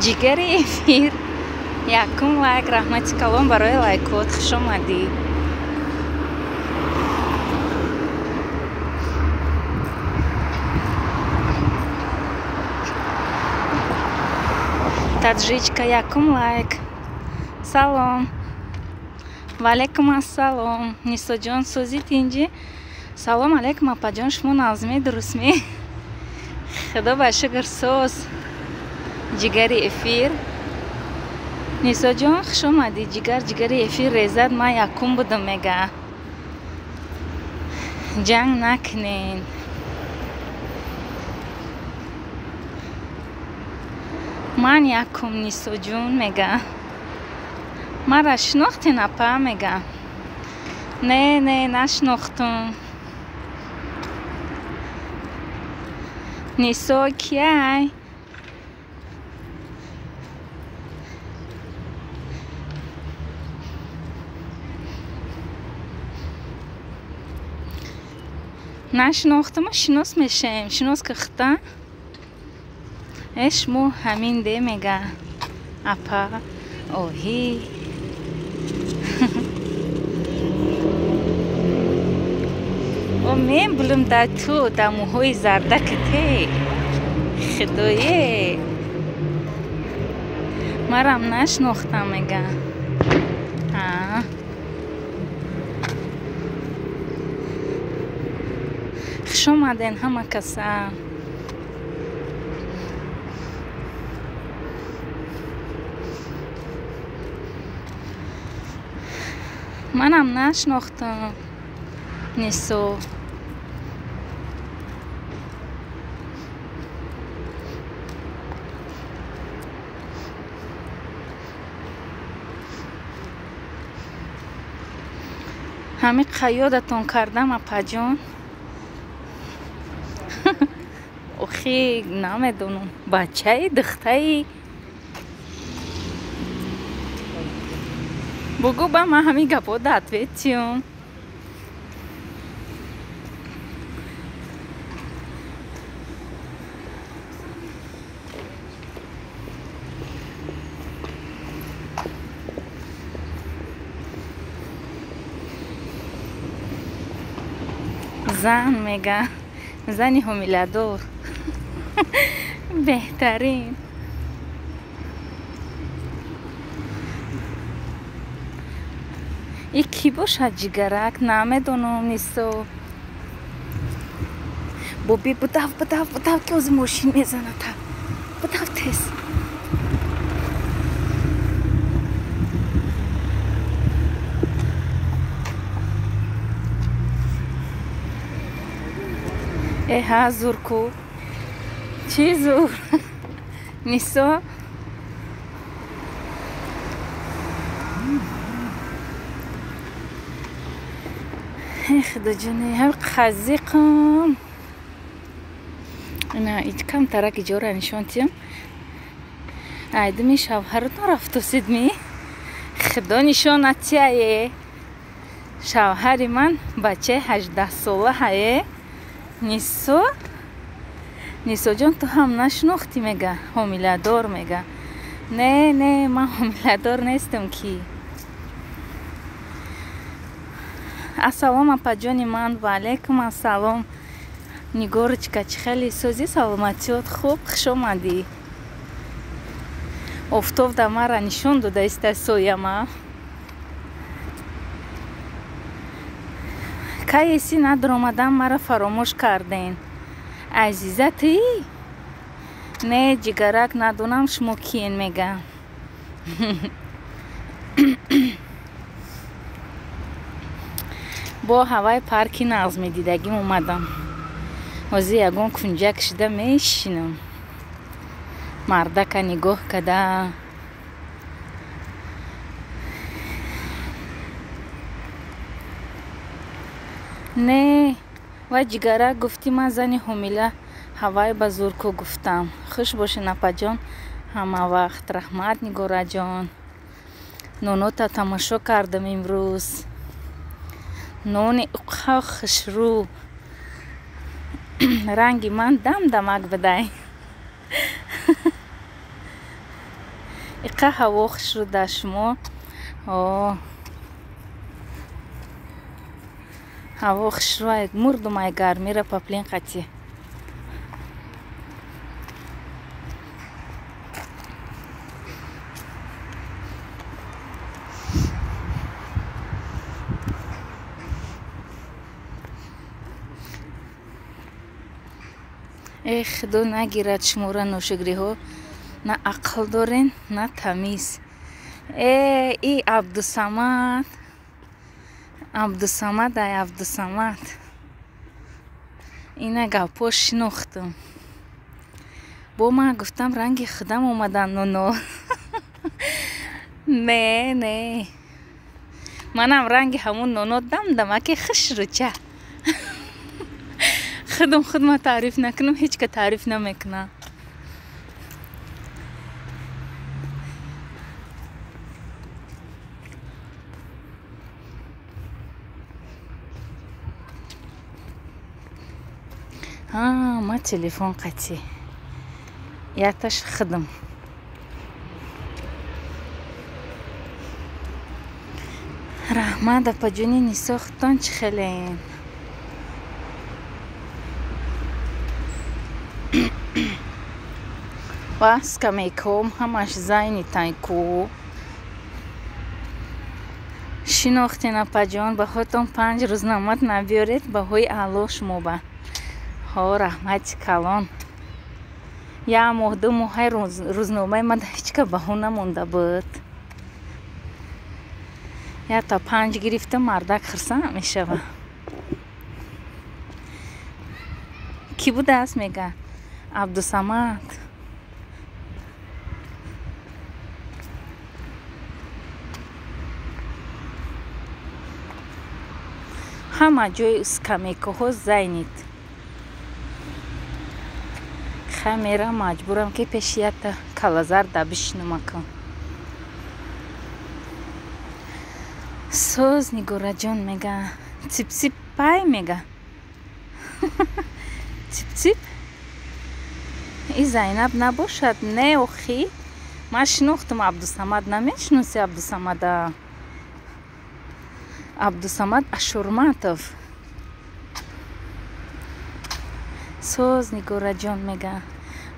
Ҷигари эфир, якум лайк, раҳмати калон барои лайкот, хуш омадӣ. Таджичка, якум лайк. Салом. Ваалайкум ассалом. Нисоҷон, сӯзи тинҷӣ? Салом алайкум, апаҷон, шумо нағзме, дурустме? Худо ба шукр, соз. Ҷигари эфир. Нисоҷон, хуш омадӣ. Ҷигар, ҷигари эфир резад, ман якум будам, мега. Ҷанг накунен. Ман якум, Нисоҷон, мега. Мара шинохтен, апа, мега. Не, не, нашинохтум. Нисо кияй? Нашинохтама, шинос мешаем. Шинос ки хита. Э, шумо ҳамин де, мега. Апа, оҳӣ. О, мен булум да ту, да мӯҳои зардакате. Худое. Марам нашинохтам, мега. А. Хуш омаден ҳама каса. Манам нашинохтам. Нисо. Ҳамин қайёдатон кардам, апаҷон. Охи, намедонам. Бачаи, духтаи. Бугӯ ба ман ҳамин гапҳо да ответиём. Зан, мега. Зани ҳомиладор. Беҳтарин. И кӣ бошад, ҷигарак? Намедонам, Нисо. Боби, будав, будав, будав, ки ози мошин мезаната. Будав тез. Э, ҳа, зур ку. Чӣ зур? Нисо? Э, худоҷоне, ҳам қазиқам. Ина, камтарак иҷора нишон тиям. Айдими шавҳаротон рафтосидми? Худо нишонат тияе. Шавҳари ман бачаи 18-сола ҳае. Нисо? Нисоҷон, ту ҳам нашинохтӣ, мега. Ҳомиладор, мега. Не, не, ман ҳомиладор нестам ки. Ассалом, апаҷони ман, ва алайкум ассалом. Нигорочка, чӣ хеле созӣ, саломатиёт хуб, хуш омадӣ. Офтоб да мара нишон дода иста сояма. Кай эсӣ надаромадам, мара фаромӯш карден. Азиза, тӣ? Не, ҷигарак, надонам шумо киен, мега. Бо ҳаваи парки нағз медидагим омадам. Ҳозир ягон кунҷак шида мешинам. Мардака нигоҳ када. Не, вай ҷигарак гуфтӣ ман зани ҳомила ҳавай ба зурку гуфтам. Хуш бошед, апаҷон, ҳама вақт. Раҳмат, Нигораҷон. Нонота тамошо кардам имрӯз. Нони уқа хушрӯ. Ранги ман дам-дамак бидай. Иқа ҳаво хушрӯ дар шумо. О, ҳаво хушрӯ, мурдум ай гармира паплин қатӣ. Э, худо нагирад шуморо ношукриҳо. На ақл дорен, на тамиз. Э, и Абдусамад. Абдусамад, ай Абдусамад. Ина гапҳо шинохтам. Бо ман гуфтам ранги худам омадан ноно. Не, не. Манам ранги ҳамун ноно дам-дамаки хушрӯча. Худам худма таъриф накунам, ҳеҷ ка таъриф намекунам. Ма телефон қатӣ. Яташ худам. Раҳмат, апаҷони Нисо, худтон чӣ хелен? Ва скамейкаҳом ҳамаш зайни тайку. Шинохтен, апаҷон, баҳотон 5 рӯз намат набиёред, баҳои аъло шумо ба. Ҳо, раҳмати калон. Як моҳ, 2 моҳ рӯзномаи ман ҳеҷ ка баҳо намонда буд. Як та 5 гирифтам, мардак хурсанд мешава. Кӣ будааст мега? Абдусамад. Ҳама ҷои скамейкаҳо зайнид. Хамера маҷбурам ки пеши якта калазар да бишинамакам. Соз Нигораҷон мега. Ципцип пай мега. Ципцип? И Зайнаб набошад? Не, охи. Ман шинохтам Абдусамад. Намешиноси Абдусамада? Абдусамад Ашурматов. Соз Нигораҷон мега.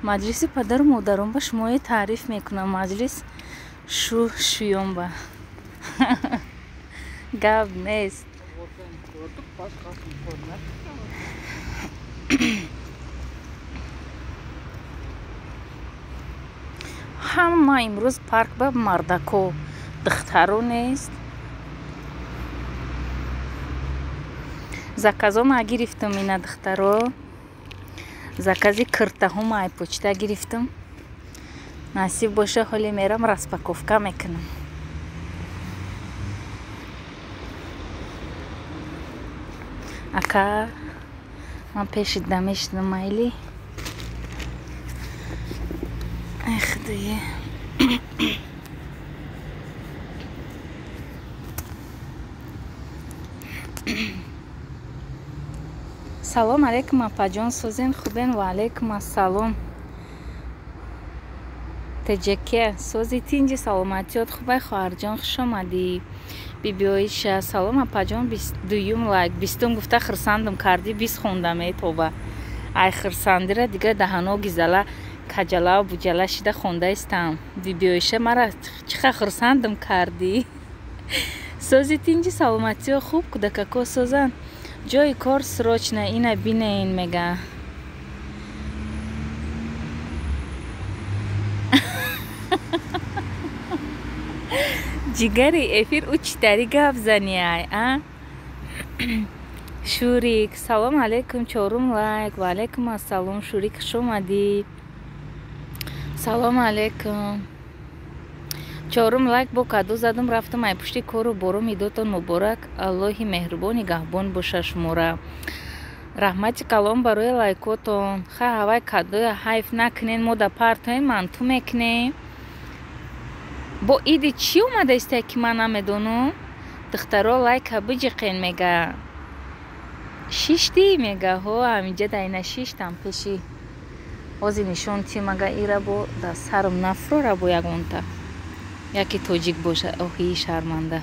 Маҷлиси падару модарон ба шумое таъриф мекунам. Маҷлис шӯён ба. Гап нест. Ҳама имрӯз парк ба мардако, духтаро нест. Заказо ма гирифтам ина духтаро. Закази киртаҳо ма ай почта гирифтам. Насиб боша, ҳоле мерам распаковка мекунам. Ака, ман пеши дамешидам майли. Ай худое. Салом алейкум, апаҷон, созен хубен? Ва алейкум ассалом. Теҷеке, сози тинҷи, саломатиёт хубай, хоҳарҷон, хуш омадӣ. Бибиоиша, салом апаҷон, 22-юм лайк, 20-ум гуфта хурсандам кардӣ, 20 хондам э тоба. Ай хурсандира дигар даҳано гизала каҷалаву буҷала шида хондаистам. Бибиоиша, мара чӣ ха хурсандам кардӣ. Сози тинҷи, саломатиё хуб, кӯдакако созанд. Ҷои кор срочно, ина бинен мега. Ҷигари эфир ӯ читари гап зани ай, а? Шурик, салом алейкум, 4-ум лайк. Ва алейкум ассалом, Шурик, хуш омадӣ. Салому алейкум. Чорум лайк бо каду задум, рафтум ай пушти кору борум. Идотон муборак, Аллоҳи меҳрубон нигаҳбон боша шумора. Раҳмати калом барои лайкотон. Хай, ҳавай кадоя ҳайф накунен, мо да партоем, манту мекунем. Бо иди чӣ омадаистае, ки ман намедонам? Духтаро, лайка биҷиқен, мега. Шиштӣ, мега. Ҳо, ҳаминҷа дайна шиштам пеши. Ҳозир нишон тим, ага ира бо да сарам нафрора бо ягонта. Яке тоҷик боша, оҳи шарманда.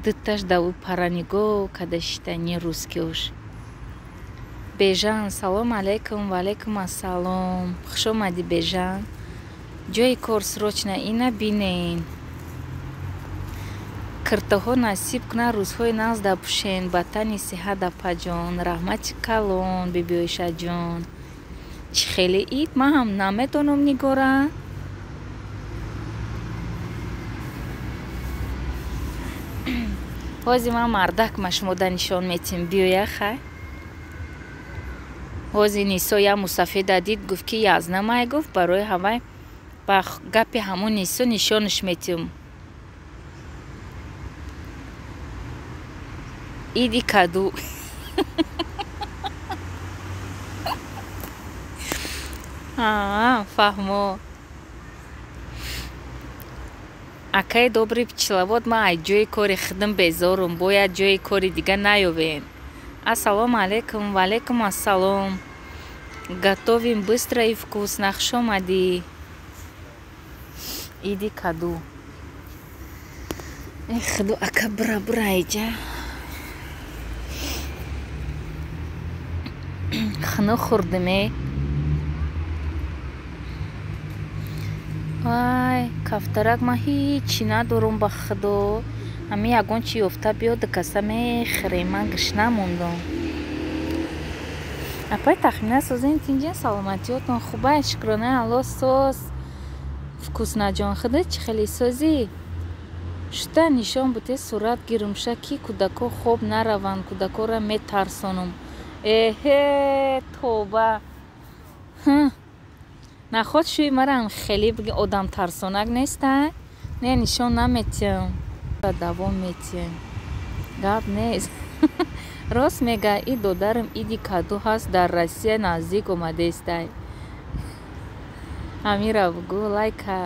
Дуташ даву пара нигоҳ када шита, не русскиош. Бежан, салом алейкум, ва алейкум ассалом. Хуш омадӣ, Бежан. Ҷои кор срочно, ина бинен. Киртаҳо насиб кунад, рӯзҳои нағз дапӯшен, ба тани сиҳат, апаҷон. Раҳмати калон, бибиоишаҷон. Чӣ хеле ид, ман ҳам намедонам, Нигора. Ҳозир ман мардак ма шумода нишон метим, биёя, хай. Ҳозир Нисо як мусафеда дид, гуфт, ки язнамай, гуфт, барои ҳавай ба гапи ҳамон Нисо нишонаш метим. Иди каду. Фаҳмо. Акаи добрый пчеловод, ман аз ҷои кори худам безорум, бояд ҷои кори дига наёвем. Ассалому алейкум, ва алейкум ассалом. Готовим быстро и вкусно. Хуш омадӣ. Иди каду. Эх, худо, ака, бура, бура иҷа. Хунук хӯрдиме. Вай, кафтарак, ман ҳичи надорум, ба худо. Ҳамин ягон чи ёфта биёд, каса мехӯрем, ман гушна мондам. Апай Тахмина, созен, тинҷен, саломатиётон хубай, шукронаи Аллоҳ, соз. Вкуснаҷон, худо, чӣ хеле созӣ? Шута нишон буте, сурат гирумша, ки кӯдако хоб нараванд, кӯдакоро метарсонум. Эҳе, тоба. Наход шӯи марам хеле биги одам тарсонак неста? Не, нишон наметиҳам. Давом метиҳем. Гап нест. Рост мега, и додарам иди каду ҳаст, дар Россия наздик омадаистай. Ҳамира бугӯ, лайка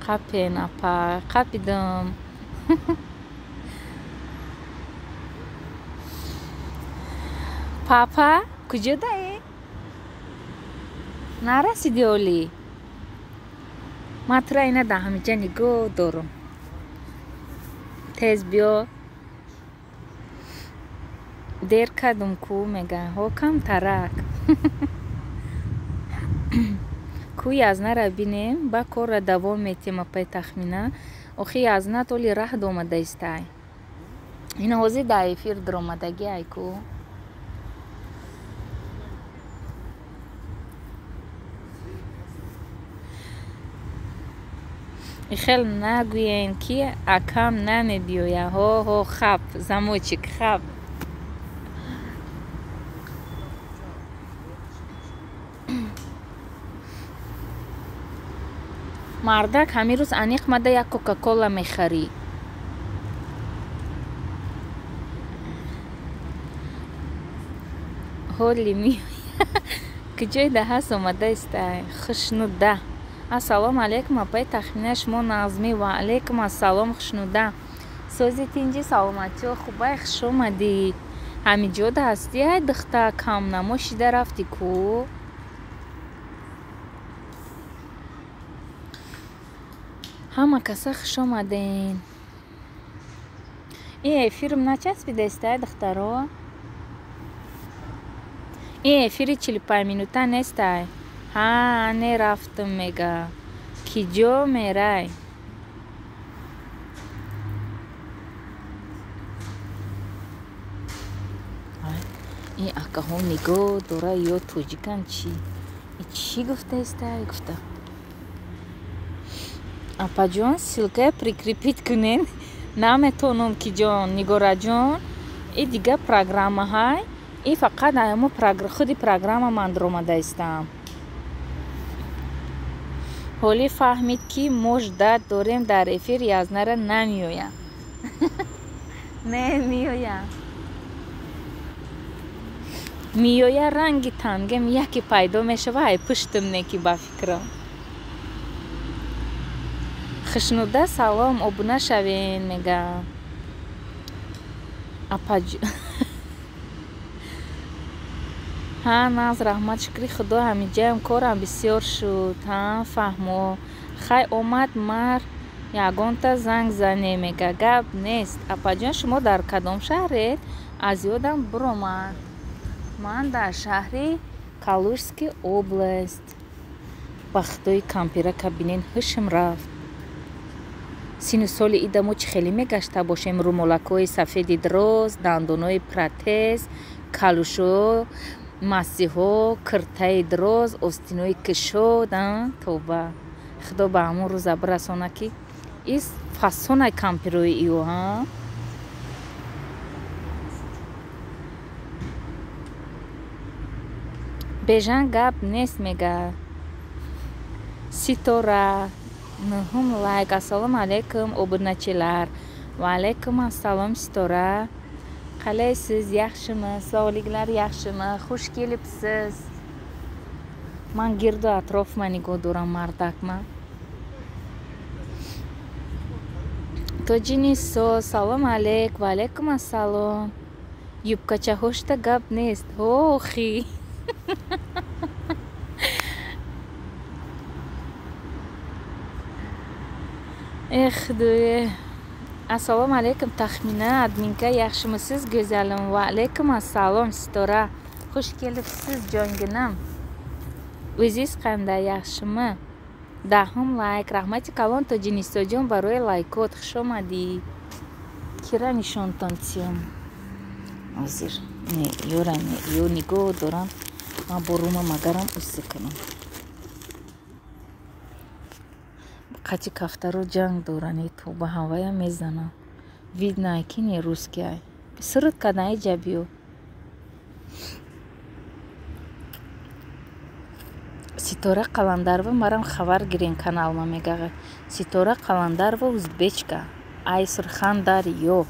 қапен, апа, қапидам. Папа, куҷо даӣ? Нарасиди олӣ? Ман тура ина дар ҳаминҷа нигоҳ дорам. Тез биё. Дер кардум ку, мега. Ҳо, камтарак. Ку язнара бинем, ба корра давом метиҳем, апаи Тахмина. Охи язна толи раҳ омадаистай. Ин ҳозир дар эфир даромадагӣ ай ку. Хел нагӯен, ки акам намебиёя. Ҳо, ҳо, хап, замочик, хап. Мардак ҳамин рӯз аниқ мада як кока-кола мехарӣ. Ҳоли меоя. Куҷои да ҳаст омадаистай? Хушнуда. Ассалому алейкум, апаи Тахмина, шумо нағзмӣ? Ва алейкум ассалом, хушнуда. Сози, тинҷи, саломатиё хубай, хуш омадӣ. Ҳамиҷода ҳастӣ, ай духта, камнамо шида рафтӣ ку? Ҳама каса хуш омаден. Ин эфирм начаспидаистай, духтаро? Ин эфири 45 минута нестай. Ҳа, не рафтам, мега. Ки ҷо мерай? Ин акаҳо нигоҳ дора, ё тоҷикан чӣ? Чӣ гуфтаистай, гуфта. Апаҷон, ссылкая прикрепить кунен. Наметонам, ки ҷон, Нигораҷон. И дига программаҳай. И фақат ҳамо худи программа ман даромадаистам. Ҳолӣ фаҳмид, ки мо ждать дорем дар эфир Язнара намеояд. Не меояд. Меоя ранги тангем яке пайдо мешава, ай пуштум не ки ба фикрам. Хушнуда салом, обуна шавен мега. Апаҷ ҳа наз раҳмат, шукри худо ҳамиҷаям корам бисёр шуд. Ҳа фаҳмо. Хай омад мар ягонта занг зане мега. Гап нест. Апаҷон, шумо дар кадом шаҳред? Аз ёдам биромад. Ман дар шаҳри Калужский область. Ба худои кампира кабинен ҳушм рафт. Сину соли ида мо чӣ хеле мегашта бошем? Румолакҳои сафеди дроз, дандонои протез, калушҳо, масиҳо, киртаи дроз, остинои кишод. Тоба, худо ба ҳамон рӯза бирасона, ки ис фасонай кампирои иё. Ҳа бежан гап нест мега. Ситора нуҳум лайк. Ассалому алайкум, обуначилар. Ва алайкум ассалом, Ситора. Qalaysiz, yaxshimi? Sog'liklar yaxshimi? Xush kelibsiz. Ман гирду атрофма нигоҳ дорам, мардакма. Тоҷинисо салом алейк. Ва алайкум ассалом. Юбкачаҳошта гап нест. Охи. Эх, дуе. Ассалому алайкум, Тахмина, админка, yaxshimisiz, go'zalim? Va alaykum assalom, Sitora. Xush kelibsiz, jonginam. O'zingiz qanday, yaxshimi? Даҳум лайк. Раҳмати калон, Тоҷинисоҷон, барои лайкот. Хуш омадӣ. Кира нишонтон тиём. Ҳозир не, ёра не, ё нигоҳ дорам. Ман бо рума магарам уси кунам. Қати кафтаро ҷанг доранд, то ба ҳавая мезанам. Видно, ки не русский ай. Сирт кадан иҷа биё. Ситора Қаландарова марам хабар гирен каналма мега. Ситора Қаландарова узбечка. Ай Сурхандарё.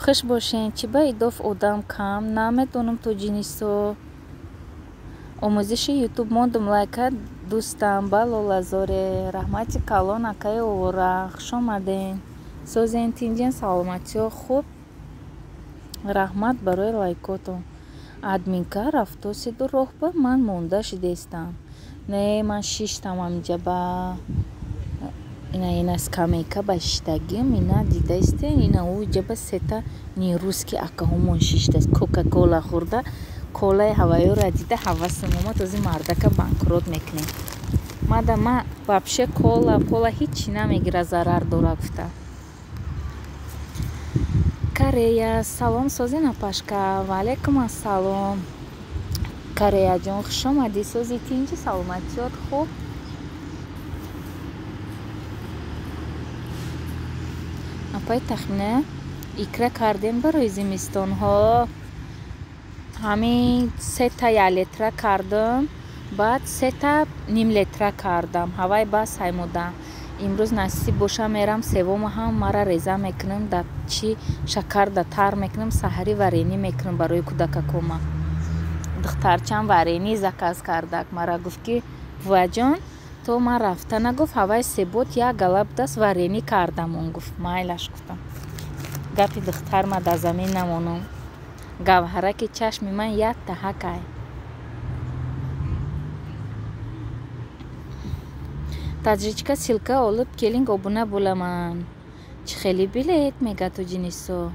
Хуш бошен, чӣ ба идоф одам кам? Намедонам, Тоҷинисо. Омӯзиши ютуб мондум лайка дӯстам ба Лолазоре. Раҳмати калон, акаи овора. Хуш омаден. Созен, тинҷен, саломатиҳо хуб. Раҳмат барои лайкотон. Админка рафтосиду роҳба ман монда шидестам. Не, ман шиштам ҳаминҷа ба ина ина скамейка ба шиштагим, ина дидаистен, ина уҷа ба сета нерусский акаҳомон шиштаст. Кока-кола хӯрда, колаи ҳаваёра дида ҳавасам омад, ози мардака банкрот мекунем. Мада ма вообще кола пола ҳичи намегира, зарар дора гуфта. Корея салом, созин апашка. Ва алайкум ассалом. Кореяҷон, хуш омадӣ. Сози тинҷи, саломатиёт хуб. Апай Тахмина, икра кардем барои зимистонҳо. Ҳамин сета як литра кардам, баъд сета ним литра кардам. Ҳавай бас ҳаймудам. Имрӯз насиб боша мерам севома ҳам мара реза мекунам, да чӣ шакар да тар мекунам, саҳари варенӣ мекунам барои кӯдакакома. Духтарчам варенӣ заказ кардак. Мара гуфт, ки буваҷон, то ман рафта нагуфт, ҳавай себот як гала будаст, варенӣ кардам. Он гуфт, майлаш гуфтам. Гапи духтарма дар замин намонам. Гавҳараки чашми ман як таҳакай. Таджичка ссылка олиб келинг, обуна bo'ламан. Чӣ хеле билет мега Тоҷинисо.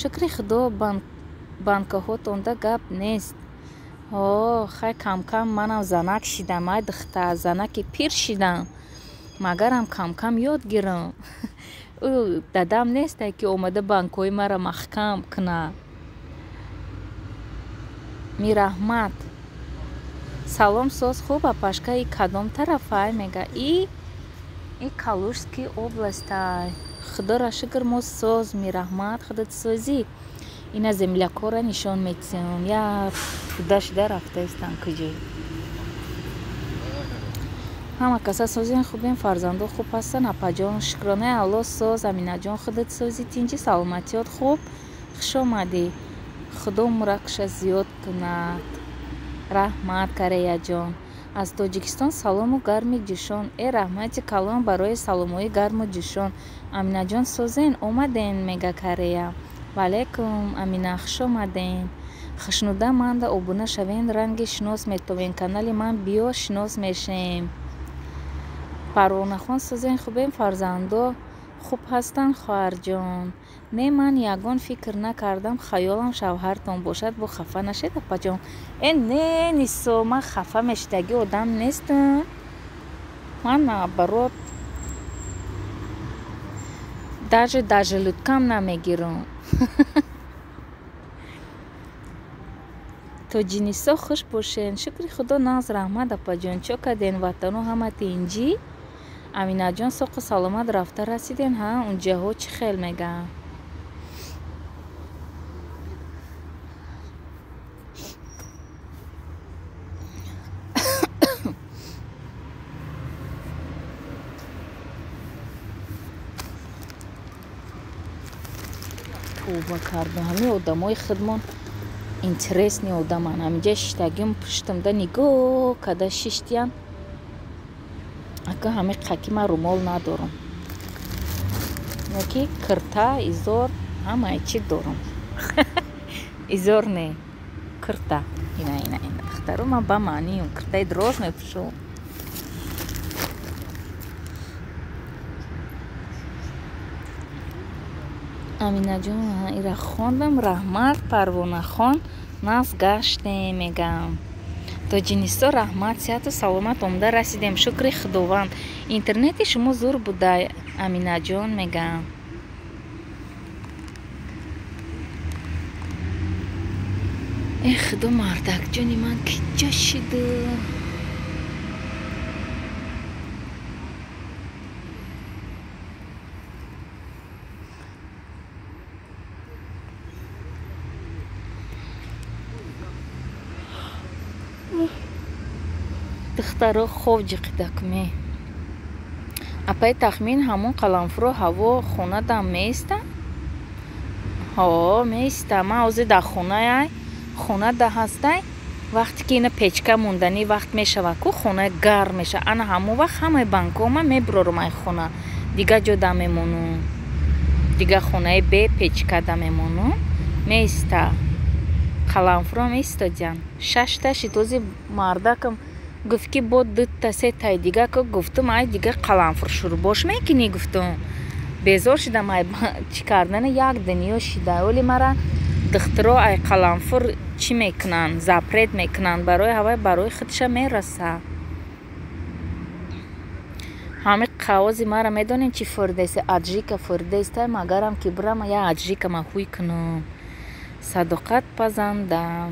Шукри худо, банкаҳотонда гап нест. Ҳо, хай кам-кам манам занак шидам, ай духтар, занаки пир шидам. Магарам кам-кам ёд гирам. Ӯ дадам нестай, ки омада банкҳои мара маҳкам кунад. Мираҳмат. Салом, соз хуб, апашка, и кадом тарафай мега? И Калужский областай. Худоро шукр, мо соз, Мираҳмат, худат созӣ. Ина землякора нишон метиҳам. Я туда шида рафтаистам куҷо. Ҳама каса созен, хубен, фарзандо хуб ҳастанд. Апаҷон, шукронаи Аллоҳ соз. Аминаҷон, худат сози, тинҷи, саломатиёт хуб. Хуш омадӣ. Худо умракша зиёд кунад. Раҳмат, Кореяҷон. Аз Тоҷикистон салому гарми ҷӯшон. Э, раҳмати калон барои саломҳои гарму ҷӯшон. Аминаҷон, созен, омаден, мега Корея. Ваалайкум, Амина, хуш омаден. Хушнуда манда обуна шавен, ранги шинос метовен. Канали ман биё, шинос мешем. Парвонахон, созен, хубен, фарзандо хуб ҳастанд, хоҳарҷон. Не, ман ягон фикр накардам, хаёлам шавҳартон бошад, бо хафа нашед, апаҷон. Э, не, Нисо, ман хафа мешидагӣ одам нестам. Ман наоборот даже луткам намегирам. Тоҷинисо, хуш бошен. Шукри Худо, нағз, раҳмат, апаҷон. Чо карден, ватану ҳама тинҷӣ? Аминаҷон, соқу саломат рафта расиден, ҳа? Унҷаҳо чӣ хел мегӯянд? Тавба кардам. Ҳамин одамои худмон интересни одаманд. Ҳаминҷа шиштагим пуштамда нигоҳ карда шиштиян. Ака ҳамин қаки ман румол надорам. Ки кирта, изор, ҳамаи чӣ дорам. Изор не, кирта. Ина, ина, ина. Духтаро, ман ба маъниам. Киртаи дроз мепӯшам. Аминаҷон, ира хондам, раҳмат, Парвонахон, нағз гаштем, мегам. Тоҷинисо, раҳмат, сиҳату саломат омада расидем, шукри Худованд. Интернети шумо зур буда, Аминаҷон, мегам. Э, Худо, мардакҷони ман киҷо шиду? Духтаро, хов ҷиқидакме. Апаи тахмин ҳамон қаламфуро ҳаво хонадам меиста? Ҳо, меиста. Ман ҳозир дар хонаай, хонада ҳастай. Вақте ки ина печка монданӣ вақт мешавад ку, хона гарм мешавад. Ана ҳамон вақт ҳамаи банкҳо ман мебурорам ай хона. Дигар ҷо да мемонам. Дигар хонаи бе печка да мемонам. Меиста. Қаламфуро меистодиян. Шашта шитози мардакам гуфт ки бо дута сетаи дига ку, гуфтум ай дига қаламфур шурбош мекунӣ, гуфтум. Безор шидам ай чӣ кардана, як дунё шида. Оли мара духтуро ай қаламфур чӣ мекунанд, запрет мекунанд, барои ҳавай барои худша мераса. Ҳамин қавози мара медонем чӣ фурдест, аджика фурдест, магарам ки бирам я аджика ма ҳуй кунам. Садоқат пазанда.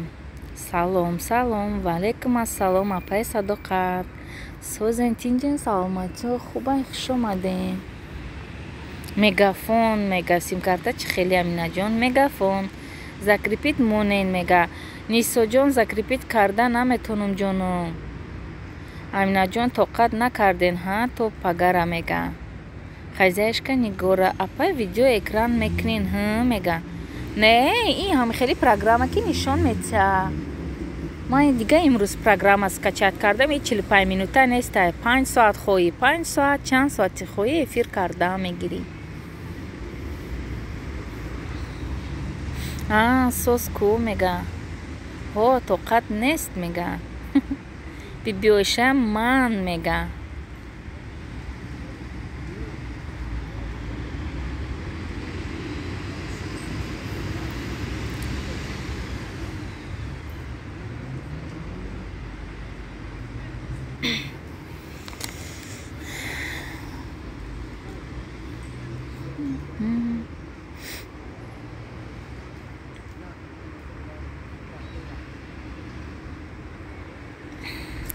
Салом, салом, ваалайкум ассалом, апаи Садоқат. Созен, тинҷен, саломатиҳо хубай, хуш омадем. Мегафон, мега симкарта чӣ хеле, Аминаҷон, мегафон. Закрепить монен, мега. Нисоҷон, закрепить карда наметонам, ҷоном. Аминаҷон, тоқат накарден, ҳа, то пагара, мега. Хозяйка Нигора, апай видео экран мекунен, ҳ, мега. Не, ин ҳам хеле программа ки нишон метиҳад. Ман дига имрӯз программа скачать кардам, и 45 минута нестай. 5 соат хоҳӣ, 5 соат, чанд соати хоҳӣ эфир карда мегирӣ. А, соз ку, мега. Ҳо, тоқат нест, мега. Бибиоша ман, мега.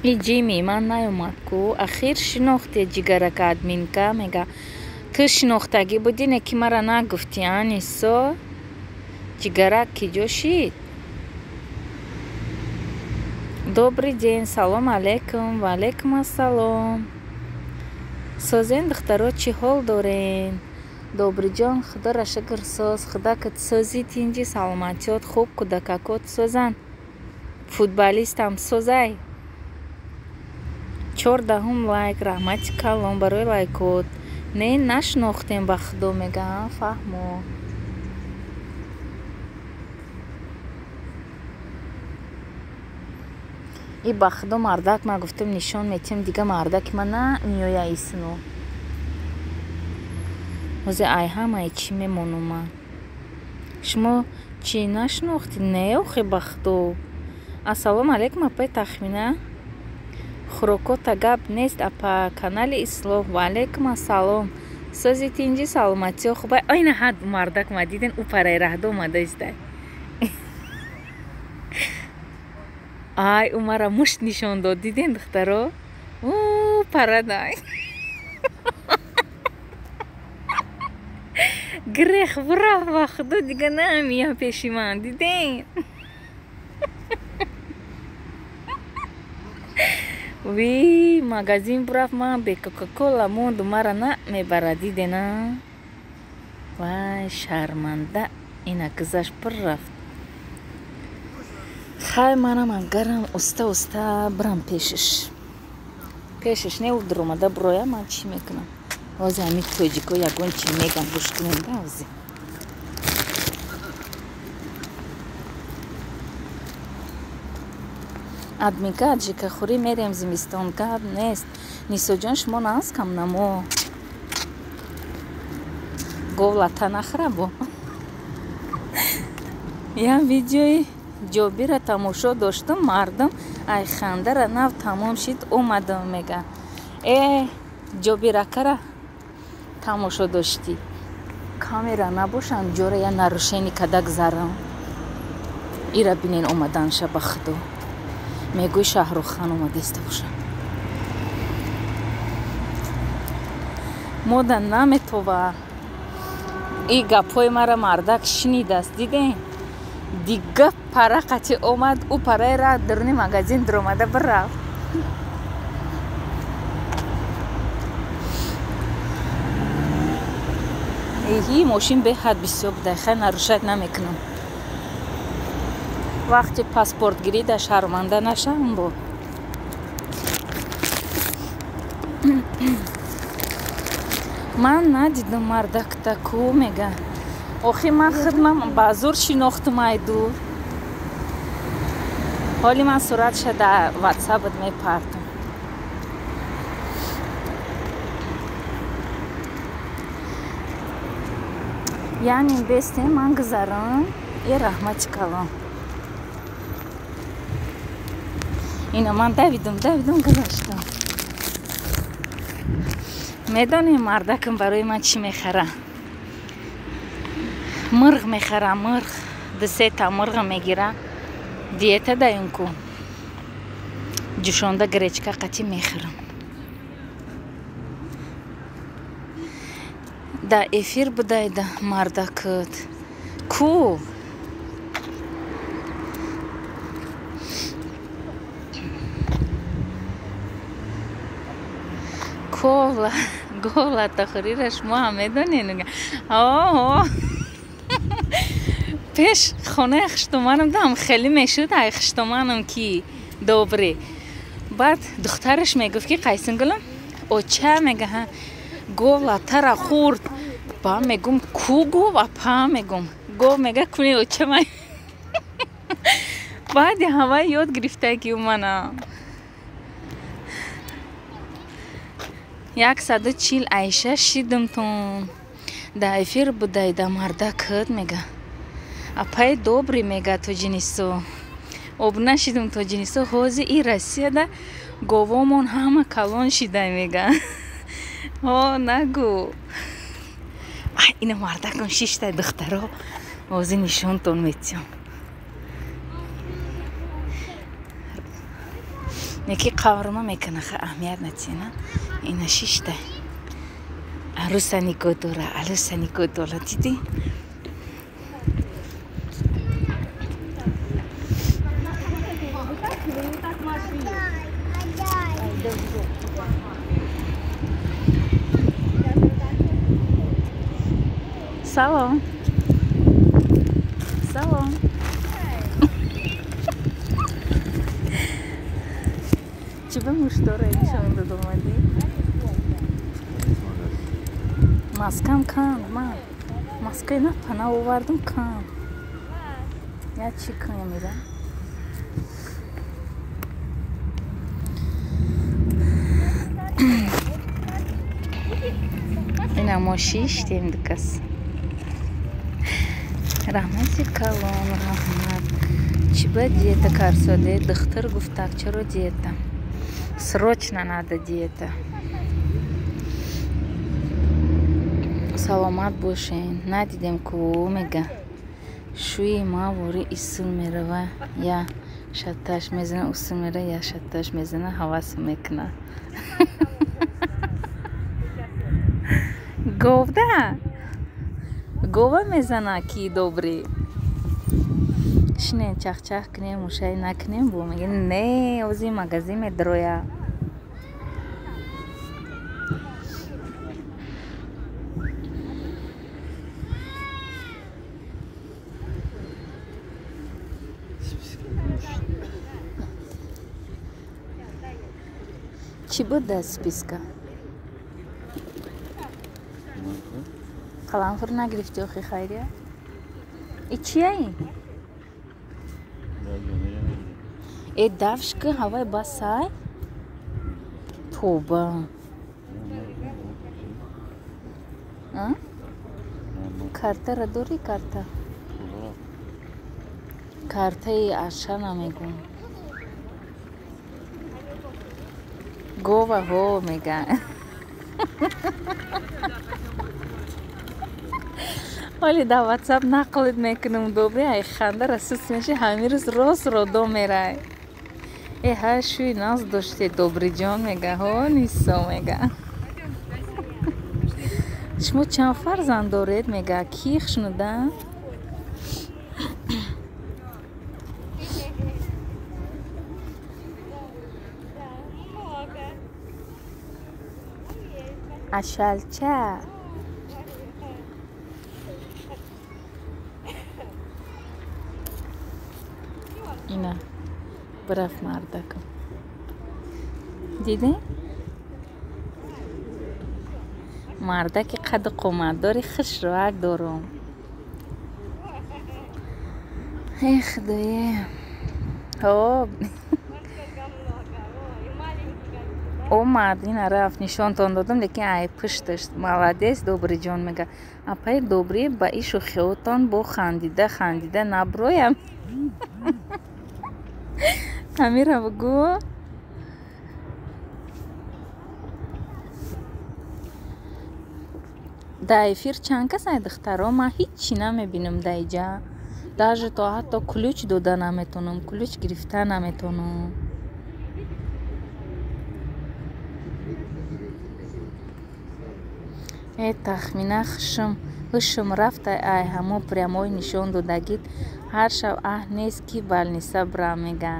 И Ҷими ман наёмад ку. Ахир шинохте ҷигарака админка, мега. Ту шинохтагӣ будӣ, не ки мара нагуфтӣ, а, Нисо? Ҷигарак киҷо шид? Добрый день, салом алейкум, ва алейкум ассалом. Созен духтаро чӣ ҳол дорен? Добриҷон, худоро шукр соз. Худакат созӣ, тинҷи, саломатиёт хуб, кӯдакакот созанд. Футболистам созай. 14 лайк, раҳмати калон барои лайкот. Не, нашинохтем ба худо мегаам, фаҳмо. И ба худо мардак ма гуфтам нишон метиҳам, дига мардаки ма на меоя исну. Ҳозир ай ҳамаи чӣ мемонум ман. Шумо чӣ нашинохтед? Не, охи ба худо. Ассалому алайкум, апаи Тахмина. Хӯрокота гап нест, апа. Канали Ислоҳ. Ва алайкум ассалом. Сози тинҷи, саломатиё хубай. Айна ҳад мардак ма диден, ӯ параи раҳдо омада истай. Ай, ӯ мара мушт нишон дод, диден духтаро? Ӯ парадай. Грех бурафт ба худо, дига намеям пеши ман, диден? Ви, магазин бурафт, ман бе Кока-кола монду, мара намебарад, дидена? Вай, шарманда, ина гузашт пур рафт. Хай, манам агарам уста-уста бирам пешиш. Пешиш не, ӯ дуромада буроя, ман чӣ мекунам? Ҳозир ҳамин тоҷико ягон чӣ мегам, гӯш кунем да ҳозир. Адмика аджикахӯрӣ мерем зимистон, гап нест. Нисоҷон, шумо нааскам намо. Гов лата нахӯра бо. Як видеои Ҷобира тамошо доштум, мардум ай хандара нав тамом шид, омадам мега. Э, Ҷобиракара тамошо доштӣ. Камера набошам, ҷора я нарушение када гузарам. Ира бинен омаданша ба худо. Мегӯй Шаҳрухан омадиста боша. Мода наметова. И гапҳои мара мардак шинидааст, дидем? Дига пара қати омад, ӯ параи ра даруни магазин дуромада бирафт. Иҳи, мошин беҳад бисёр буда, хай нарушать намекунам. Вақти паспортгирӣ да шарманда нашавам бо. Ман надидам мардакта ку мега. Охи ман хидмам ба зур шинохтум ай дур. Ҳоли ман суратша дар ватсапат мепартам. Яъне бестем ман гузарам, е раҳмати калон. Ина ман давидам, давидам гузаштам. Медонем мардакам барои ман чӣ мехара? Мурғ мехара, мурғ. Ду-се та мурғ мегира. Диета даён ку. Ҷӯшонда гречка қатӣ мехӯрам. Да эфир будайда мардакат. Ку? Кола, гола тахрира шумо ҳам медонед. О, пеш хонаи хуштоманам дам хеле мешуд, ай хуштоманам ки добре. Баъд духтараш мегуфт ки Қайсингулам, оча мега, гов латара хӯрд. Ба мегум ку гов, апа мегум. Гов мега куни оча май. Баъди ҳавай ёд гирифта ки умана. 140 айша шидимтон. Да эфир будайда мардакат мега. Апай добрый мега тоҷинисо. Об нашидим тоҷинисо, ҳозир и Россияда говомон ҳама калон шида мега. Ҳо, нагу. Ай, ина мардакон шишта духтаро. Ҳозир нишонтон метиҳам. Неки қаврма мекуна, ха аҳамият натиҳна. Ина шишта. Аруса нигоҳ дора, аруса нигоҳ дора, дидӣ? Салом. Салом. Чӣ ба муштора нишон дод омадӣ? Маскам канд, ман. Маскаи на пана овардум канд. Я чӣ кунем ира? Ина мо шиштем дукас. Раҳмати калон, раҳмат. Чӣ ба диета карсоде? Духтур гуфтак, чаро диета? Срочно надо диета. Саломат бошен. Надидем ку мега. Шӯи ма вори исул мерава, я шаташ мезана, усул мера, я шаташ мезана, ҳавас мекуна. Говда? Гова мезана ки добрӣ. Шинем чахчах кунем, мушай накунем, бо мега не, ози магазин медроя. Чӣ буд дар списка? Қаламфур нагирифтӣ охи хайрия? И чия ин? Э давшка ҳавай басай? Тоба. Картара дорӣ карта? Картаи аша намегӯм. Гова ҳо мега. Ҳоли дар ватсап нақлит мекунам добри, ай хандара сус меши, ҳамин рӯз рост родо мерай. Э ҳа шӯи наз доште добриҷон мега, ҳо нисо мега. Шумо чанд фарзанд доред мега, ки хушнуда? Ашалча. Ина бараф мардакам. Дидем? Мардаки қаду қоматдори хушроак дорум. Э худое. Ҳо. Омад, ина рафт, нишонтон додам, лекин ай пушташ. Молодец, добриҷон мега. Апаи добрӣ ба ишу хиётон бо хандида хандида наброям. Ҳамира бугӯ. Дар эфир чанд кас ай духтаро? Ман ҳиччи намебинам дар иҷа. Даже то ҳатто ключ дода наметонам, ключ гирифта наметонам. Э тахмина хушм ҳушм рафта ай ҳамо прямой нишон додагит. Ҳар шаб аҳ нест ки балниса бира мега.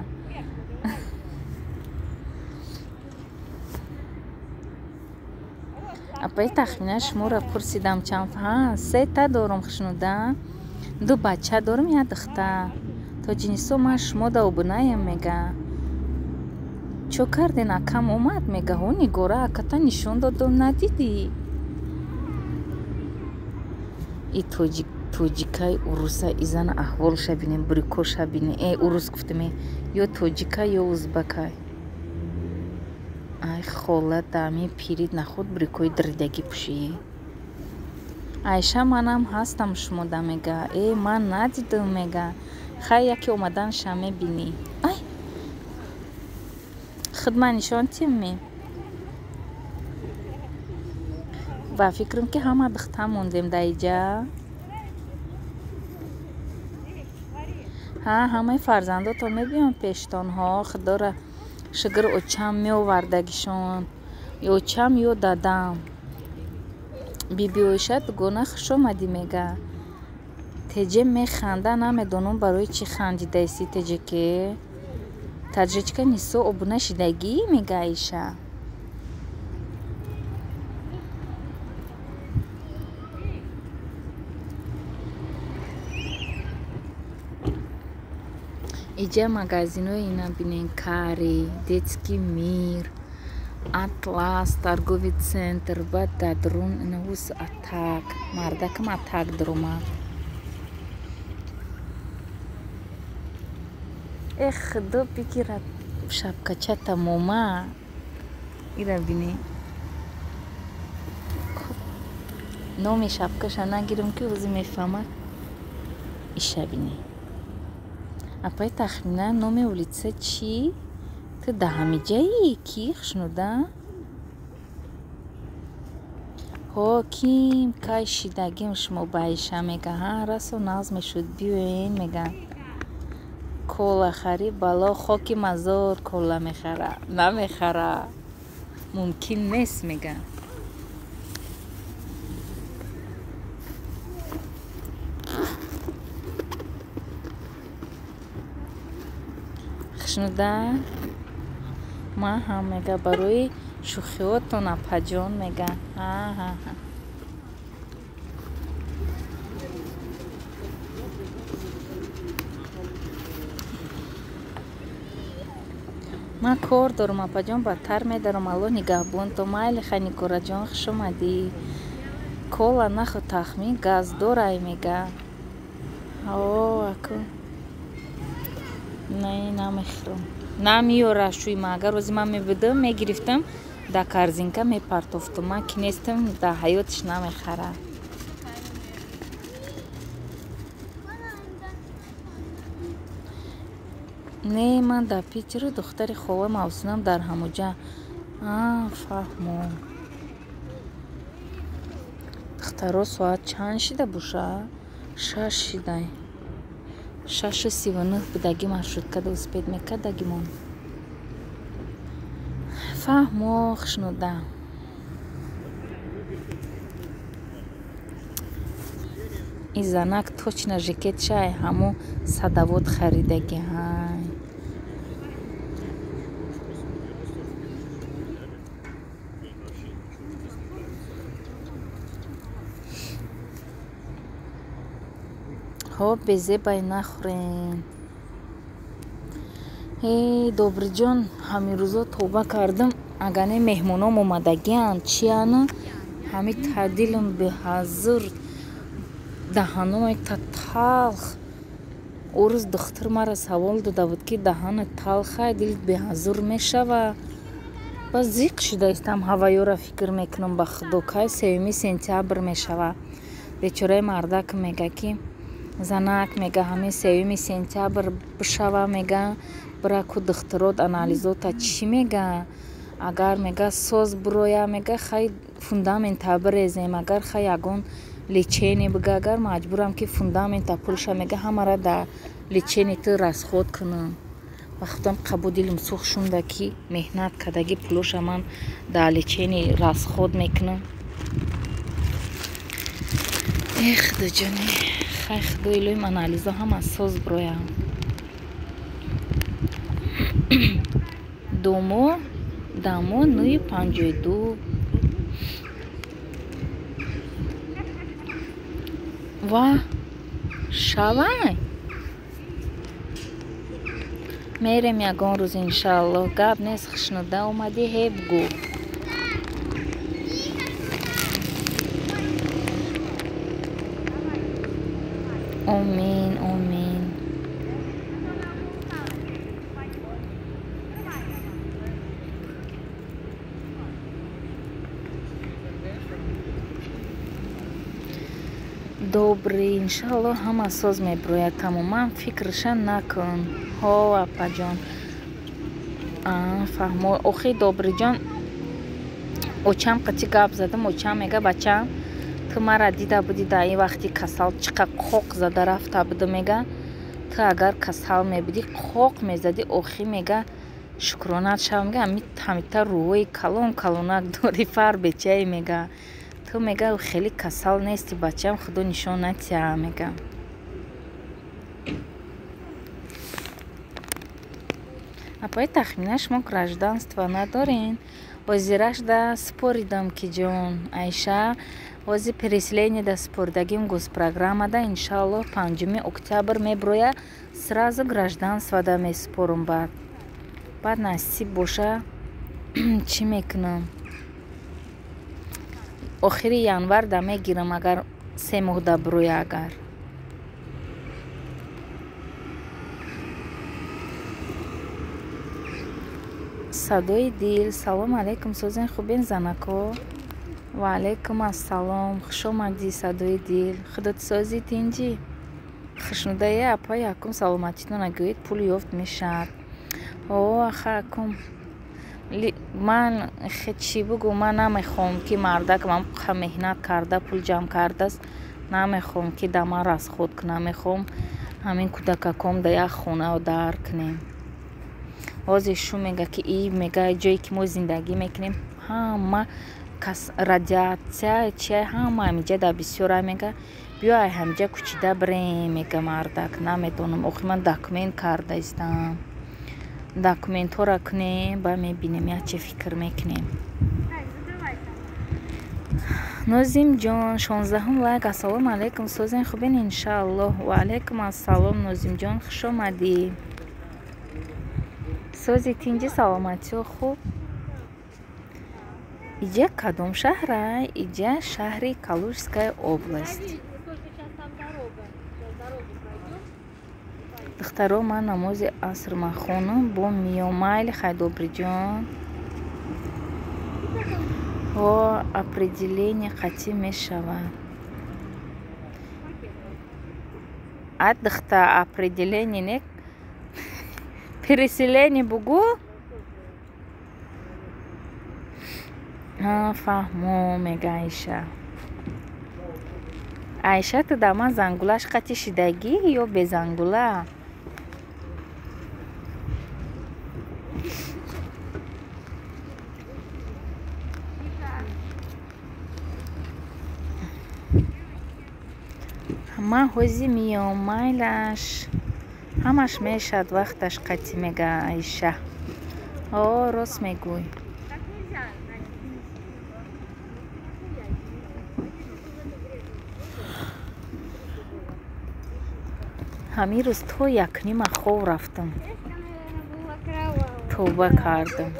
Апаи тахмина шуморо пурсидам чанд ҳа сета дорум хушнуда. Ду бача дорум, як духтар. Тоҷинисо ман шумо да обунаем мега. Чо карден акам омад мега. Ҳо нигора аката нишон додум надидӣ. И тоҷикай уруса изана аҳволша бинем, бурикоша бинем. Э урус гуфтаме ё тоҷика ё узбакай. Ай хола дами пирит нахуд бурикои диридагӣ пӯшӣ. Айша манам ҳастам шумода мега. Э ман надидам мега. Хай яке омаданша мебинӣ. Ай худ ман нишон тим ме. Ба фикрам ки ҳама духта мондем дар иҷа. Ҳа ҳамаи фарзандотон мебиён пештонҳо. Худора шукр очам меовардагишон. Очам ё дадам. Биби Оиша дугона хуш омадӣ мега. Теҷе механда, намедонам барои чӣ хандидаисӣ теҷеке. Таҷичка нисо обуна шидагӣ мега Аиша. Иҷа магазинҳои ина бинен: Кари, Детский мир, Атлас, торговый центр, баъд дар дарун инавус Атак, мардакам Атак даромад. Э худо бигирад шапкачата мома. Ира бинӣ. Номи шапкаша нагирам, ки ӯзи мефаҳмад. Иша бинӣ. Апай, тахмина номи улица чӣ? Ту да ҳамиҷаи ки хушнуда? Ҳо, ким кай шидагим шумо ба иша мега. Ҳа, расо нағз мешуд, биёен мега. Кола хари бало хоки мазор кола мехара. Намехара. Мумкин нест мега. Хушнуда? Ман ҳам мега барои шӯхиҳотон апаҷон мега. Ҳа. Ман кор дорам апаҷон, бадтар медарам. Алло нигаҳбонто. Майли Ханикораҷон, хуш омадӣ. Кола нахӯ, тахмин газдорай мега. О, аку. Не, намехӯрам. Намеёра шӯи ман. Агар рӯзи ман мебудам, мегирифтам, дар корзинка мепартофтам. Ман ки нестам, дар ҳаётиш намехара. Не, ман дар Питеру духтари хола Мавсунам дар ҳамуҷа. А, фаҳмо. Духтаро, соат чанд шида боша? 6 шидай. 6:39 будаги маршруткада успеть мекардагимон. Фаҳмо, хушнуда. Ин занак точно жакетшай ҳамо садовод харидаги. Ҳай. Ҳо, безебай нахӯрен. Эй, Добриҷон, ҳамин рӯзо тавба кардам, агар не меҳмоном омадагианд, чияна? Ҳами тадилам беҳазур, даҳаном якта талх. О рӯз духтур мара савол дода буд, ки даҳанат талхай, дилат беҳазур мешава. Ба зиқ шуда истам, ҳаваёра фикр мекунам, ба худо, кай 3 сентябр мешава. Бечораи мардак мега, ки занак мега, ҳамин 3 сентябр бишава мега, бира ку духтурот анализота чӣ мега? Агар мега соз бироя мега, хай фундамента бирезем, агар хай ягон лечение бига, агар маҷбурам ки фундамента пулша мега ҳамара дар лечение ту расход кунам. Ба худам қабул дилам сӯхт шунда, ки меҳнат кардаги пулоша ман дар лечение расход мекунам. Э худоҷоне, хай худои илоҳим анализо ҳама соз бироям. Домо дамо 9:52. Ва шавай. Мерем ягон рӯз иншааллоҳ. Гап нест, хушнуда омадӣ, ҳеб гӯ. Омин, омин. Добрый, иншаллоҳ ҳама соз мебирояд тамоман, фикрша накун. Ҳо, апаҷон. Фаҳмо. Охи Добриҷон, очам қати гап задам, очам мега, бачам, ту мара дида будӣ дар ин вақти касал чӣ қад қоқ зада рафта буду мега. Ту агар касал мебудӣ, қоқ мезадӣ, охи мега, шукронат шав мега, ҳамита рӯҳои калон калонак дорӣ, фар бечаи мега. Ту мега хеле касал нести, бачам, худо нишон натиҳа мега. Апай, тахмина шумо гражданство надорен? Озирашда споридам ки ҷон Айша Ҳозир переселение да супордагим госпрограммада, иншааллоҳ 5 октябр меброя, сразу гражданствода месупорум. Баъд насиб боша, чӣ мекунам? Охири январ да мегирам, агар 3 моҳ да броя агар. Садои дил, салом алейкум, созен хубен занако? Ва алейкум ассалом, хуш омадӣ, садои дил. Худот сози тинҷӣ? Хушнудае апа, якум саломатитон агӯед, пул ёфт мешавад. О, аха, акум ман чӣ бугӯ, ман намехоҳам ки мардак ман меҳнат карда пул ҷамъ кардааст, намехоҳам ки да ман расход кунам, мехоҳам ҳамин кӯдакаком да як хона дар кунем. Ҳозир шу мега ки и мега ҷое ки мо зиндагӣ мекунем ҳама кас радиатсия чи ҳама ҳамиҷа да бисёра, мега биё ай ҳамиҷа кӯчида бирем, мега мардак. Намедонам, охир ман документ карда истам. Документҳоро кунем, ба мебинем, як чи фикр мекунем. Нозимҷон, 16-ум лайк. Ассалому алайкум, созен хубен иншааллоҳ. Ва алайкум ассалом, Нозимҷон, хуш омадӣ. Сози тинҷи, саломатиё хуб? Иҷа кадом шаҳра? Иҷа шаҳри Калужская область. Духтаро, ман намози аср махонам, бо миём. Майли, хайдобриҷон. Ҳо, определение қатъӣ мешавад. А духта, определение не, переселение бугӯ? Фаҳмо, мега Айша. Айша, ту да ман зангулаш қатъи шидагӣ ё безангула? Ман ҳозир миём, майлаш. Ҳамаш мешавад вақташ қатъи, мега Айша. О, рост мегӯй. Ҳамин рӯз то 1:30 хов рафтам. Тавба кардам.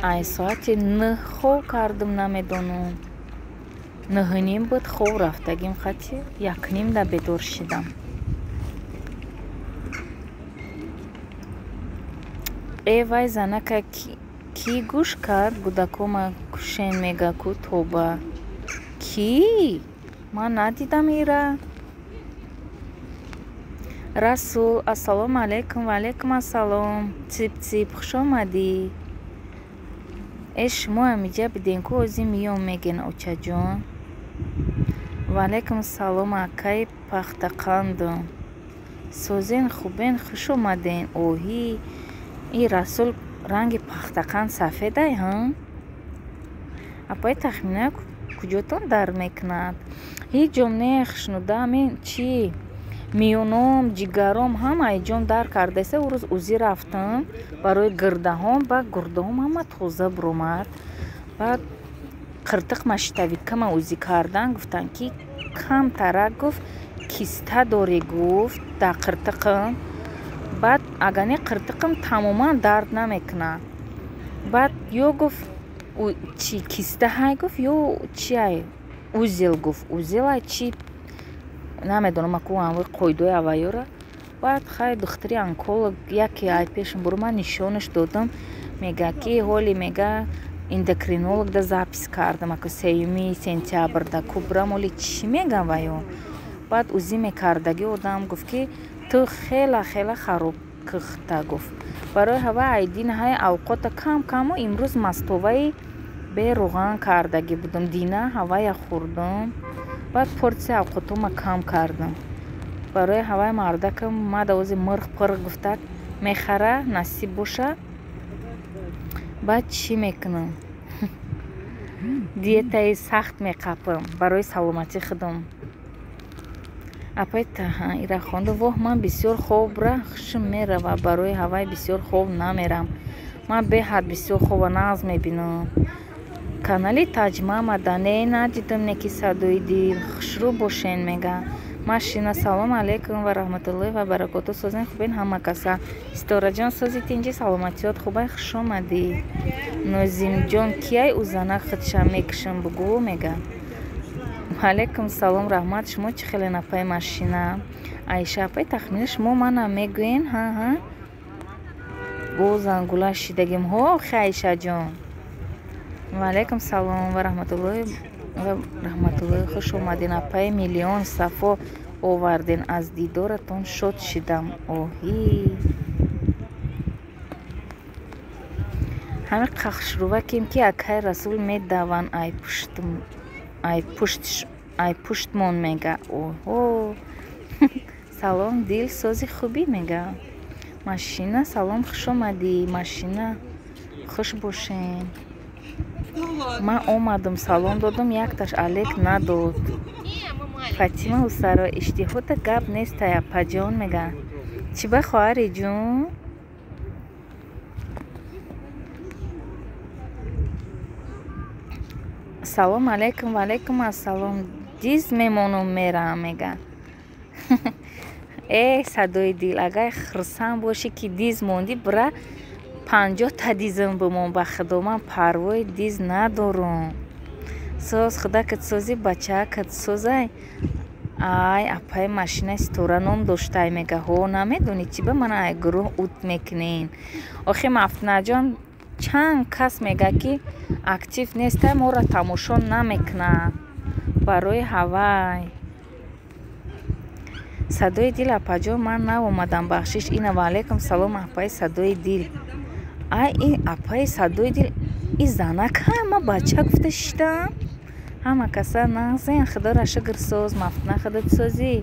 Ай соати 9 хов кардам, намедонам. 9:30 буд, хов рафтагим хати 1:30 да бедор шидам. Э вай занака кӣ гӯш кард, гудакома кушен мега ку тоба. Кӣ? Ман надидам ира. Расул, ассалому алайкум, ва алайкум ассалом. Цип цип, хуш омадӣ. Э шумо ҳамиҷа биден ку, ҳозир миём, меген очаҷон. Ва алайкум салом, акаи пахтақандум. Созен хубен, хуш омаден. Оҳӣ, и Расул ранги пахтақанд сафедай, ҳа? Апаи тахмина куҷотон дар мекунад? Ҳеҷ ҷом не, хушнуда, мен чӣ? Миёном, ҷигаром ҳама ҷом дар кардаиста. Ӯ рӯз узӣ рафтам барои гирдаҳом, баъд гурдаҳом ҳама тоза буромад. Баъд қиртиқ маштавикама узӣ кардан, гуфтанд ки камтарак, гуфт, киста дорӣ, гуфт, дар қиртиқам. Баъд агар не қиртиқам тамоман дард намекунад. Баъд ё гуфт чи киста ҳай, гуфт, ё чи ай узел, гуфт, узел ай чи намедонам, аку анвои қоидаи авайёра. Баъд хай духтари онколог яке ай пешам буро, ман нишонаш додам, мега ки ҳоли мега эндокринолог да запис кардам, аку 3 сентябр да кубрам, ҳоли чӣ мегам вайо. Баъд узӣ мекардагӣ одам гуфт ки ту хела хела хароб кухта, гуфт. Барои ҳава айдин ҳай авқота кам каму имрӯз мастоваи бероған кардагӣ будам, дина ҳавая хӯрдам. Баъд порсия авқотома кам кардам. Барои ҳаваи мардакам мада ози мирғ пирғ гуфтак мехара, насиб боша. Баъд чӣ мекунам? Диетаи сахт меқапам барои саломатии худам. Апай таҳа ира хонда, воҳ, ман бисёр хобра хушм мерава, барои ҳавай бисёр хоб намерам. Ман беҳад бисёр хоба нағз мебинам. Канали Таҷмамада не надидам, не ки садои дил. Хушрӯ бошен мега. Машина салом алейкум ва раҳматуллоҳи ва баракоту. Созен хубен ҳама каса. Ситораҷон сози тинҷи саломатиёт хубай, хуш омадӣ. Нозимҷон кияй ӯ занак худша мекушам бугӯ мега. Алейкум салом, раҳмат. Шумо чӣ хеле напай машина? Айша апай тахмина шумо мана мегӯен? Ҳа ҳа. Бо зангула шидагим. Ҳо хе Айшаҷон. Ва алейкум салом ва раҳматуллоҳи ва раҳматуллоҳи. Хуш омадин апай, миллион сафо оварден, аз дидоратон шод шидам. Оҳи. Ҳами қахшрувакем ки акай Расул медаванд ай пуштмон мега. Оҳо. Салом дил, сози хубӣ мега. Машина салом, хуш омадӣ. Машина хуш бошен. Ман омадам, салом додам, якташ алек надод. Фатима Усаро иштиҳота гап нестай апаҷон мега. Чӣ ба хоҳари ҷун? Салом алейкум ва алейкум ассалом. Диз мемонум мерам мега. Э садои дил, агар хурсанд бошӣ ки диз мондӣ, бира 50 та дизм бимон, ба худо ман парвои диз надорум. Соз худакат сози, бачаакат созай. Ай апай машина Ситора ном доштай мега. Ҳо намедонӣ чӣ ба ман ай гурӯҳ ут мекунен. Охи Мафтунаҷон чанд кас мега ки актив нестай, моро тамошо намекунад. Барои ҳавай. Садои дил апаҷон ман наомадам, бахшиш. Ина ва алейкум салом апай садои дил. Ай ин апаи садои дил и занак ҳама бача гуфта шиштам. Ҳама каса нағзен, худоро шукр соз, Мафтуна худат созӣ.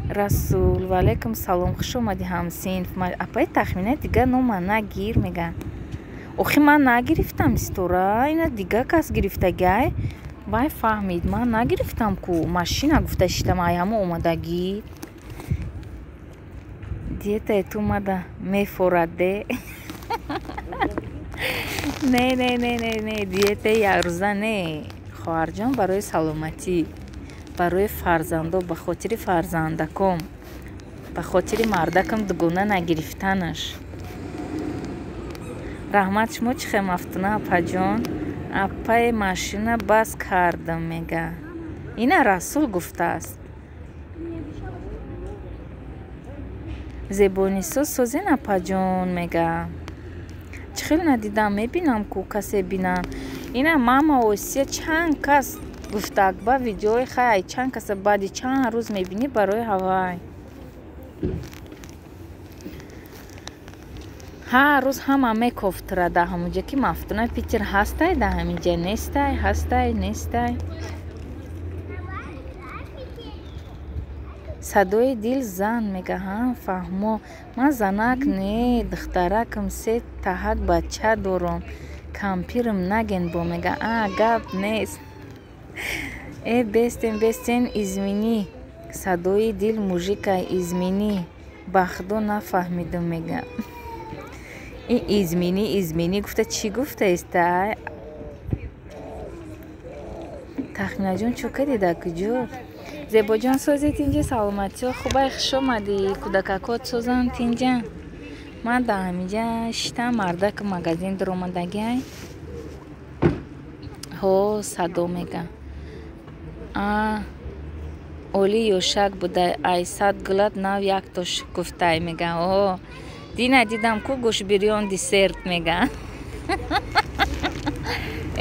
Расул ва алейкум салом, хуш омадӣ ҳамсинф. Апаи тахмина дигар нома нагир мега. Охи ман нагирифтам Ситора, ина дигар кас гирифтагай. Вай фаҳмид, ман нагирифтам ку, машина гуфта шиштам, ай ҳама омадагӣ. Диетаи ту мада мефорад де. Не, не, не, не, не, диетаи якрӯза не. Хоҳарҷон, барои саломатӣ, барои фарзандо, ба хотири фарзандаком, ба хотири мардакам дугона нагирифтанаш. Раҳмат, шумо чӣ хел Мафтуна апаҷон? Апаи машина бас кардам мега. Ина Расул гуфтааст. Зебонисо созен апаҷон мега. Чӣ хел надидам, мебинам ку касе бинам. Ина мама Осия чанд кас гуфтак ба видеои хай чанд каса баъди чанд рӯз мебинӣ барои ҳавай. Ҳар рӯз ҳама мекофтра дар ҳамонҷа ки Мафтуна Питер ҳастай, дар ҳаминҷа нестай, ҳастай, нестай. Садои дил зан мега. Ҳа фаҳмо, ман занак не, духтаракам се таҳак бача дорам. Кампирам наген бо мега. А гап нест. Э бестен, бестен, измени. Садои дил мужика измени. Ба худо нафаҳмидам мега. Ин измени, измени гуфта чӣ гуфтаистай? Тахминаҷон чӯ кардӣ дар куҷо? Зебоҷон сози тинҷи, саломатиё хубай, хуш омадӣ. Кӯдакакот созанд тинҷа. Ман дар ҳаминҷа шиштам, мардак магазин даромадагиай. Ҳо садо мега. А оли ёшак буда, ай сад гулат нав яктош гуфтай мега. О дина дидам ку гӯшбирён десерт мега.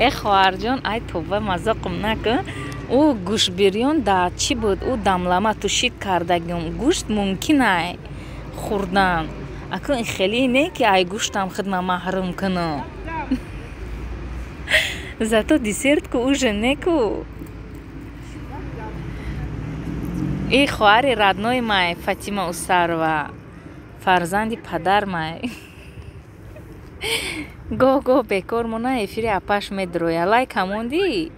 Э хоҳарҷон, ай тоба мазоқам накун. Ӯ гӯшбирён дар чӣ буд? Ӯ дамлама тушид кардагим. Гӯшт мумкин ай хӯрдан. Акун хеле не ки ай гӯштам худма маҳрум кунам. Зато десерт ку ужин не ку. И хоҳари родной май Фатима Усарова, фарзанди падар май. Гоҳ гоҳ бекор мона эфири апаш медроя. Лайк ҳамондӣ?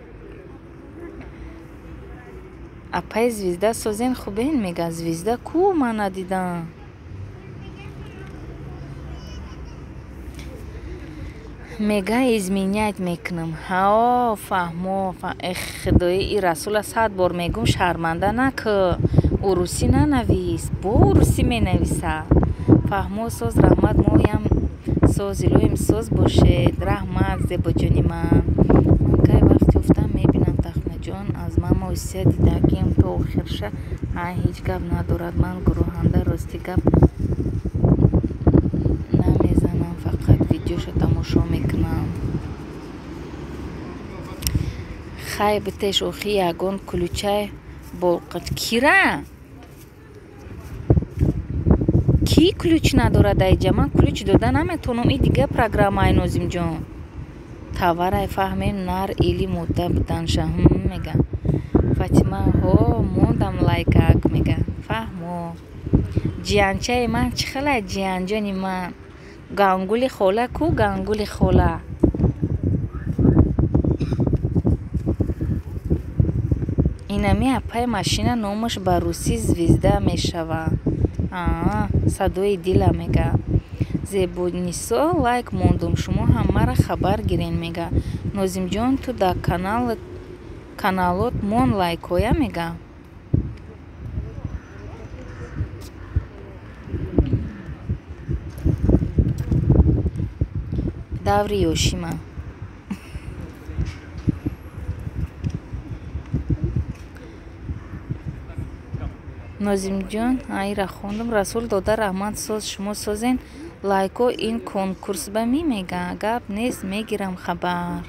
Апаи звезда созен хубен мега. Звезда ку ман надидам. Мега изменять мекунам. Ҳао, фаҳмо. Эх, худои, и Расула 100 бор мегум, шарманда накӯ. Урусӣ нанавис. Бо урусӣ менависа. Фаҳмо, соз, раҳмат, моям соз, илоҳим соз бошед. Раҳмат, зебоҷони ман. Ман кай вақт ёфтам мебинам Тахминаҷон, аз мама Осия дидагиам то охирша. Ҳай, ҳеҷ гап надорад. Ман гурӯҳанда рости гап намезанам, фақат видеоша тамошо мекунам. Хай битеш охи ягон кулючай болқач. Кира? Ки ключ надорад айҷа? Ман ключ дода наметавонам. И дига программаи Нозимҷон. Таварай фаҳмем нар или модда буданша. Мега. Фатима, ҳо, мондам лайкак, мега. Фаҳмо. Ҷиянчаи ман чӣ хелай, ҷиянҷони ман? Гангули хола ку, гангули хола. Инами апай машина номаш ба русӣ Звезда мешава. Садои дила мега. Зебонисо лайк мондум, шумо ҳамаро хабар гирен, мега. Нозимҷон, ту дар каналот мон лайкоя, мега. Даври ёшима. Нозимҷон, айра хондум. Расул дода раҳмат, соз, шумо созен. Лайко ин конкурс ба ми, мега. Гап нест, мегирам хабар.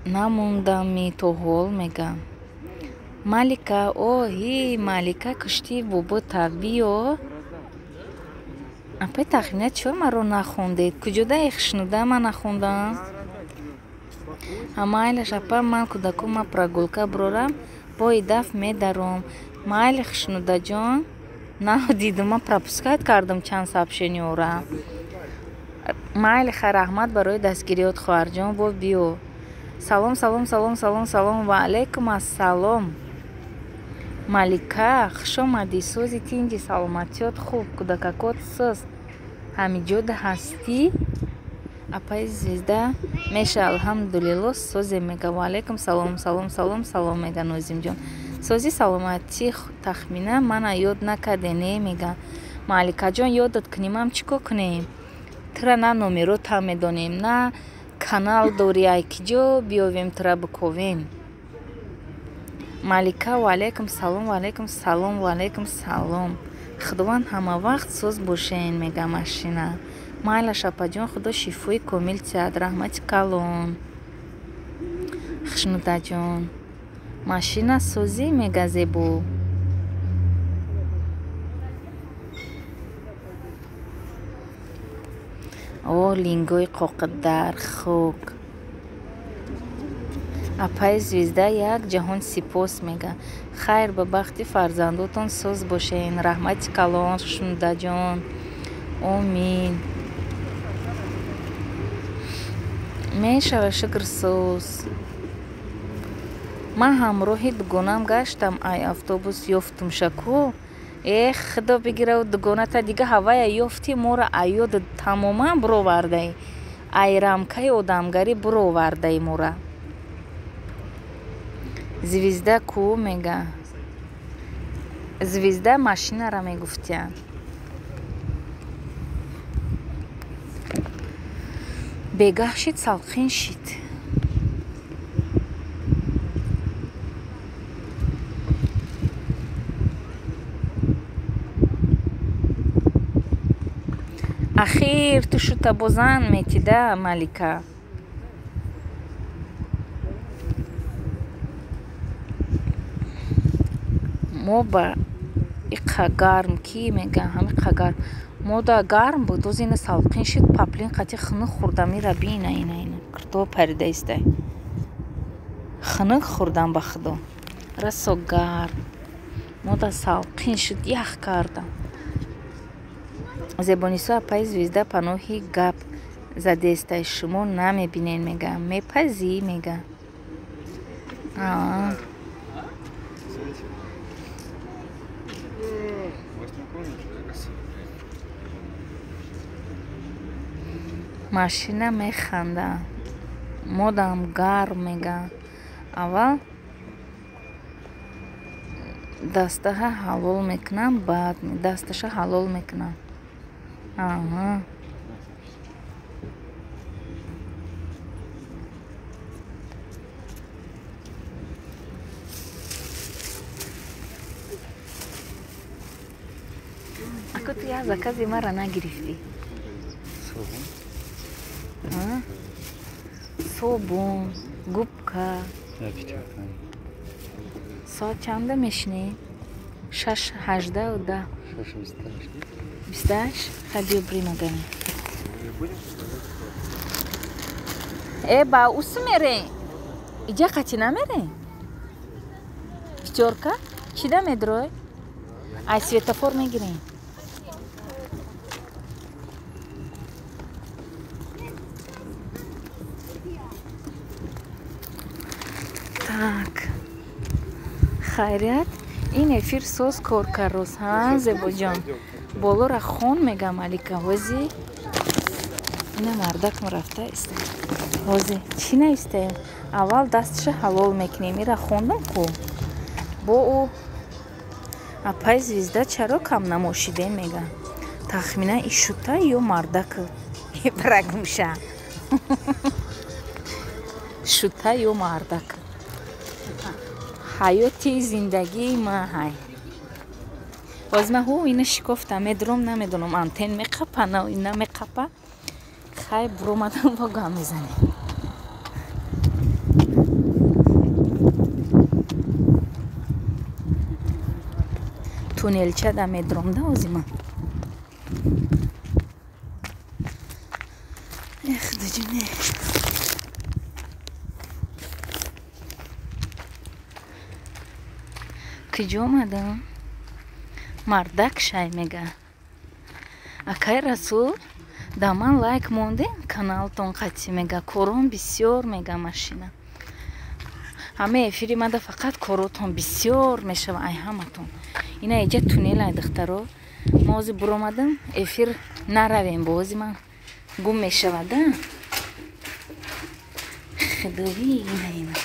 Намондами то ҳол, мега. Малика, оҳи, Малика куштӣ бобота, биё. Апай Тахмина, чор маро нахондед? Куҷода хушнуда ман нахондам? Майлаш апа, ман кӯдакома прогулка брорам, бои даф медаром. Майли хушнудаҷон, надидум, ман пропускать кардам чанд сообщениёра. Майли ха, раҳмат барои дастгириёт, хоҳарҷон, бо биё. Салом, салом, салом, салом, салом, ва алайкум ассалом. Малика, хуш омадӣ, сози тинҷи, саломатиёт хуб, кӯдакакот соз. Ҳамиҷода ҳастӣ? Апаи Звезда меша, алҳамдулилло, созе, мега. Ва алайкум салом, салом, салом, салом, мега Нозимҷон. Сози саломатӣ Тахмина, мана ёд накарде, не, мега. Маликаҷон, ёдат кунем, чӣ кор кунем? Тура на номерота медонем, на канал дорӣ, ай киҷо биёвем тура биковем. Малика, ва алайкум салом, ва алайкум салом, ва алайкум салом. Худованд ҳама вақт соз бошен, мега машина. Майлаш апаҷон, худо шифои комил тиҳад, раҳмати калон. Хушнудаҷон, машина созӣ, мега зебо. О, лингои қоқидар хок. Апаи Звезда як ҷаҳон сипос, мега. Хайр ба бахти фарзандотон, соз бошен, раҳмати калон, хушнудаҷон. Омин. Мешава, шукр, соз. Ман ҳамроҳи дугонам гаштам, ай автобус ёфтумша ку. Эх, худо бигирав дугоната, дига ҳавая ёфти, моро аёд тамоман буровардай. Ай рамкаи одамгарӣ буровардай мора. Звезда ку, мега. Звезда машинара мегуфтиянд. Бегаҳ шид, салқин шид. Ахир ту шута бозан метида, Малика. Мо ба иқа гарм ки, мега, ҳамиқа гарм. Мода гарм буд, оз ина салқин шид, паплин қати хунук хӯрдам, ира бина, ина, ина. Кирто парида истай. Хунук хӯрдам ба худо. Расо гарм. Мода салқин шуд, ях кардам. Зебонисо апаи Звезда паноҳи гап задестай, шумо намебинен, мега. Мепазӣ, мега. Машина механда. Модам гарм мега. Аввал дастаха ҳалол мекунам, баъд дасташа ҳалол мекунам. Аҳа. Ако ту як закази мара нагирифтӣ? Собун, губка. Соат чанда мешинӣ? 6:18 10. 28? Хай биё бирем агани. Э, ба усу мерем? Иҷа қати намерем? Пятёрка? Чида медрой? Ай светофор мегирем. Так. Хайрият, ин эфир соз кор кард, ҳа, Зебоҷон. Болора хон мегам Малика, ҳози ина мардакм рафта иста. Ҳози чӣ навистаем? Аввал дастша ҳалол мекунем. Ира хондам ку. Бо ӯ апай звезда чаро кам намошидем мега. Тахмина ишута ё мардак брагумша. Шута ё мардак. Ҳаёти зиндагии ма ҳай. Боз ма ҳу ина шикофта медурам, намедонам антен меқапа, намеқапа. Хай буромадам бо гам мезанем. Туннелча да медурам да ози ман. Эх, дуҷуне. Куҷо омадам? Мардак шай мега. Акай Расул, да ман лайк мондем каналтон қатӣ мега. Корон бисёр мега машина. Ҳама эфири мада фақат коротон бисёр мешава ай ҳаматон. Ина иҷа туннел ай духтаро. Ма ози буромадам, эфир наравем бози ман гум мешавад, да? Худои ина ина.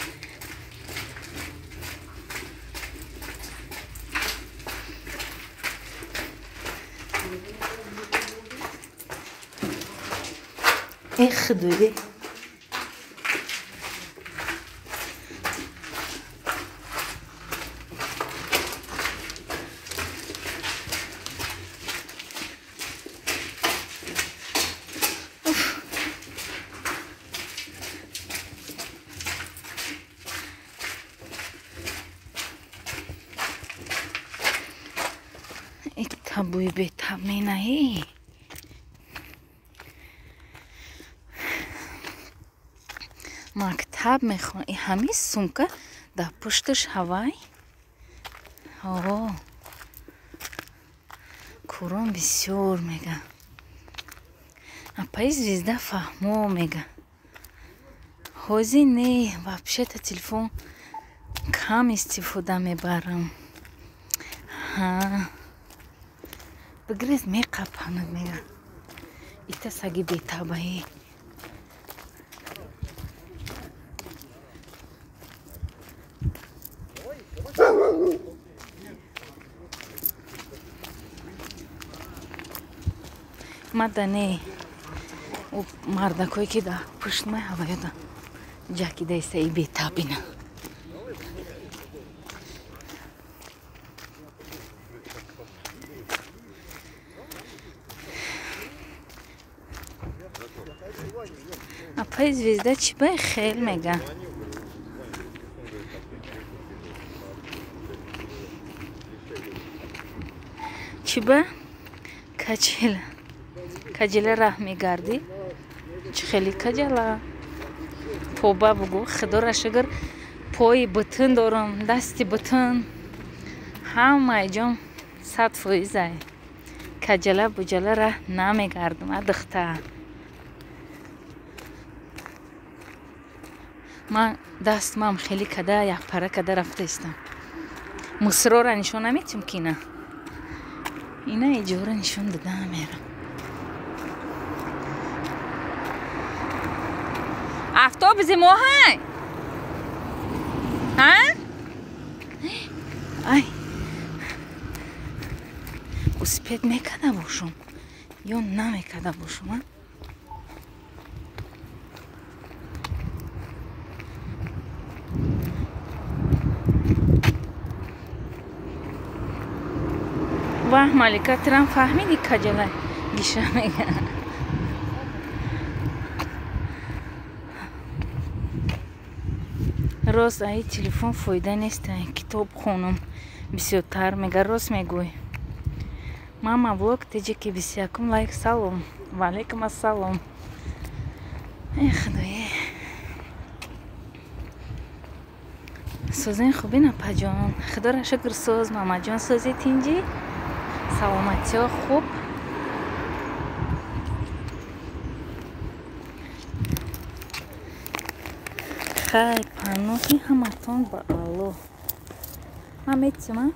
Эх, худои. Табуи бетаб менаи. Мактаб мехонам. Ҳамин сумка дар пушташ ҳавай. О, курон бисёр мега. Апаи звезда фаҳмо мега. Ҳозир не, вообще-то телефон кам истифода мебарам. Ҳа. Бигрез меқапанад мега. Ита саги бетабаи. Мада не, ӯ мардакое ки дар пушт май ҳаваёда ҷакида истаи бетабина. Апаи звезда чӣ бай хел мега? Чӣ ба? Качела. Каҷела раҳ мегардӣ? Чӣ хеле каҷала? Тоба бугӯ, худоро шукр, пои бутун дорам, дасти бутун. Ҳамаи ҷон 100% ай. Каҷала буҷала раҳ намегардам, а духта. Ман дастмам хеле када якпара када рафта истам. Мусрора нишон наметим ки ина. Ина иҷора нишон дода мерам. Автобуси мо ҳай? Ҳа? Ай. Успеть мекарда бошум ё намекарда бошум, а? Ваҳ, Малика, тирам фаҳмиди каҷала гиша мега. Рост, аи телефон фоида нест, китоб хонум бисёртар мега, рост мегӯй. Мама влог теҷики 21 лайк, салом. Ва алайкум ассалом. Э худое. Созен хубин апаҷон. Худоро шукр соз, мамаҷон сози тинҷӣ. Саломатиё хуб. Хай, паноҳи ҳаматон ба Аллоҳ. Ман метисам, а?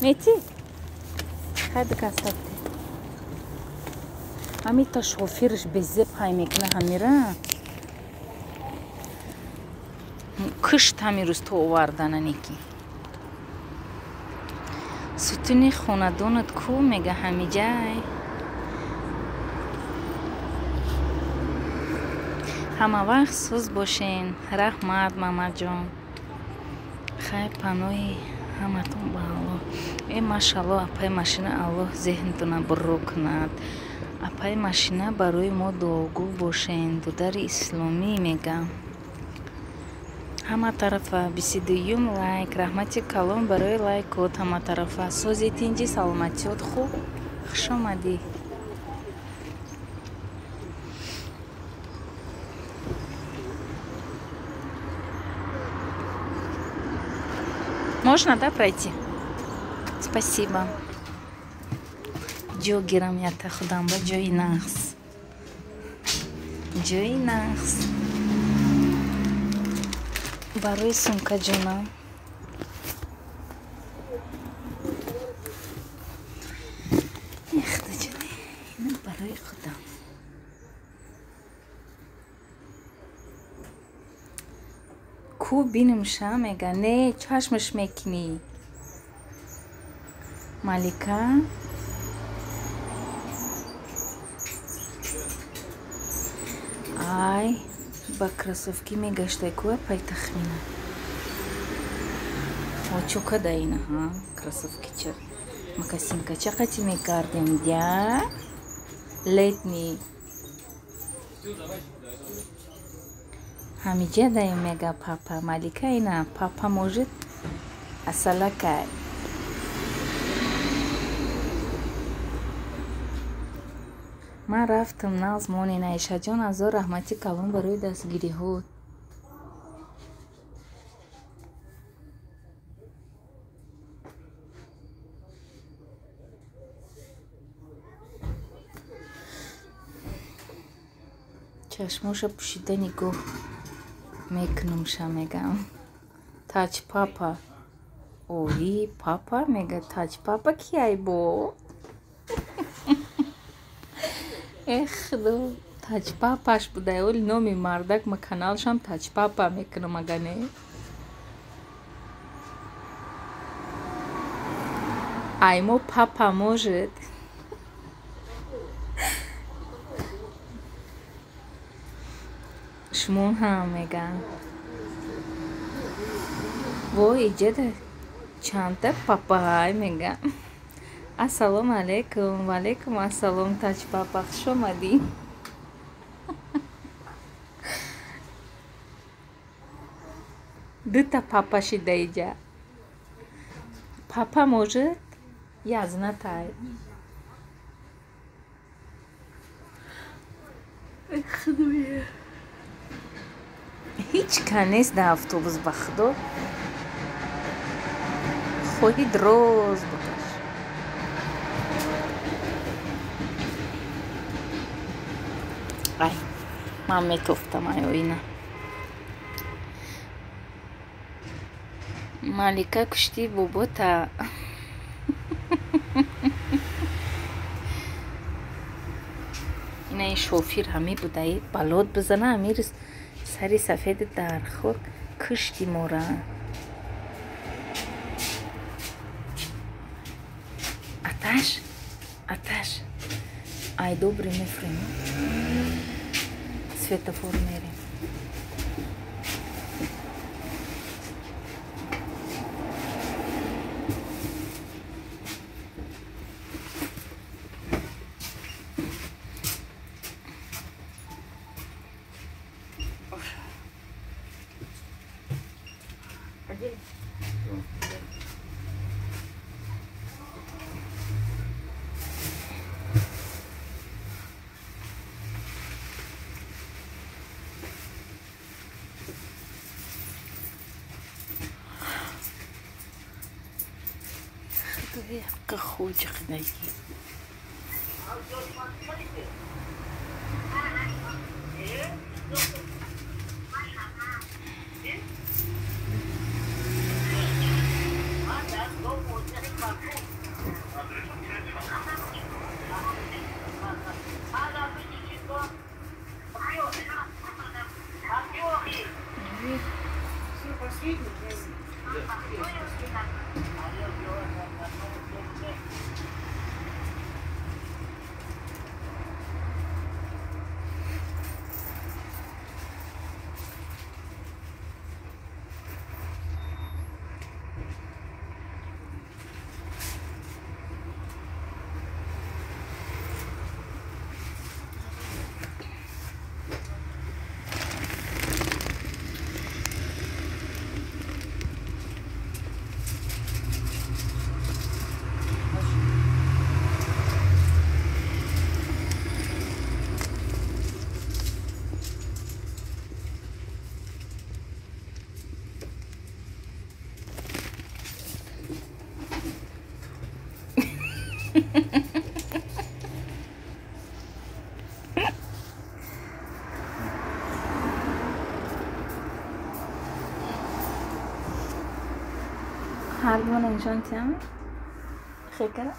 Мети? Хай бикасабте. Ҳамита шофирш безеб ҳай мекуна ҳамира. Кушт ҳамин рӯз то овардана неки. Сутуни хонадонат ку мега ҳамиҷай. Ҳама вақт соз бошен. Раҳмат, мамаҷон. Хай, паноҳи ҳаматон ба Аллоҳ. Э машаллоҳ, апаи машина Аллоҳ зеҳнтона бурро кунад. Апаи машина барои мо дуогӯ бошен. Дудари исломӣ мега. Ҳама тарафа 22 лайк. Раҳмати калон барои лайкот ҳама тарафа. Сози тинҷи, саломатиёт хуб. Хуш омадӣ. Можно, да, пройти? Спасибо. Ҷо гирам ята худам ба ҷои нағз. Ҷои нағз. Барои сумкаҷонам. Худоҷоне, ина барои худам. Ку бинумша мега, не, чашмаш мекунӣ. Малика. Ай, ба кроссовки мегаштай ку апай тахмина. О, чо када ина, ҳа? Кроссовкича. Макасинкача қати мекардем, дя? Летний. Ҳамиҷа даем мега папа. Малика ина, папа может асалакай. Ман рафтам нағз монен, Аишаҷон, азор раҳмати калон барои дастгириҳо. Чашмоша пӯшида нигоҳ мекунумша мегам. Таҷ папа. Ои, папа мега, таҷ папа кияй бо? Эх, худо, таҷ папаш будай, оли номи мардак ма каналшам таҷ папа мекунам, ага не? Ай мо папа может. Шумон ҳам меган. Вой, иҷада чандта папаҳай меган. Ассалому алайкум, ва алайкум ассалом, таҷ папа, хуш омадӣ. Дута папа шида иҷа. Папа может язнатай. Ҳеҷ ка нест дар автобус ба худо. Хоҳӣ дроз бикаш. Ай, ман метофтам ай оина. Малика кушти бобота. Ина ин шофир ҳами будаи балод бизана, ҳамир сари сафеди дар хок кушти мора. Аташ, аташ. Ай добри мефрем. Светофор мерем. Ҳардумона нишон тиям? Хекара?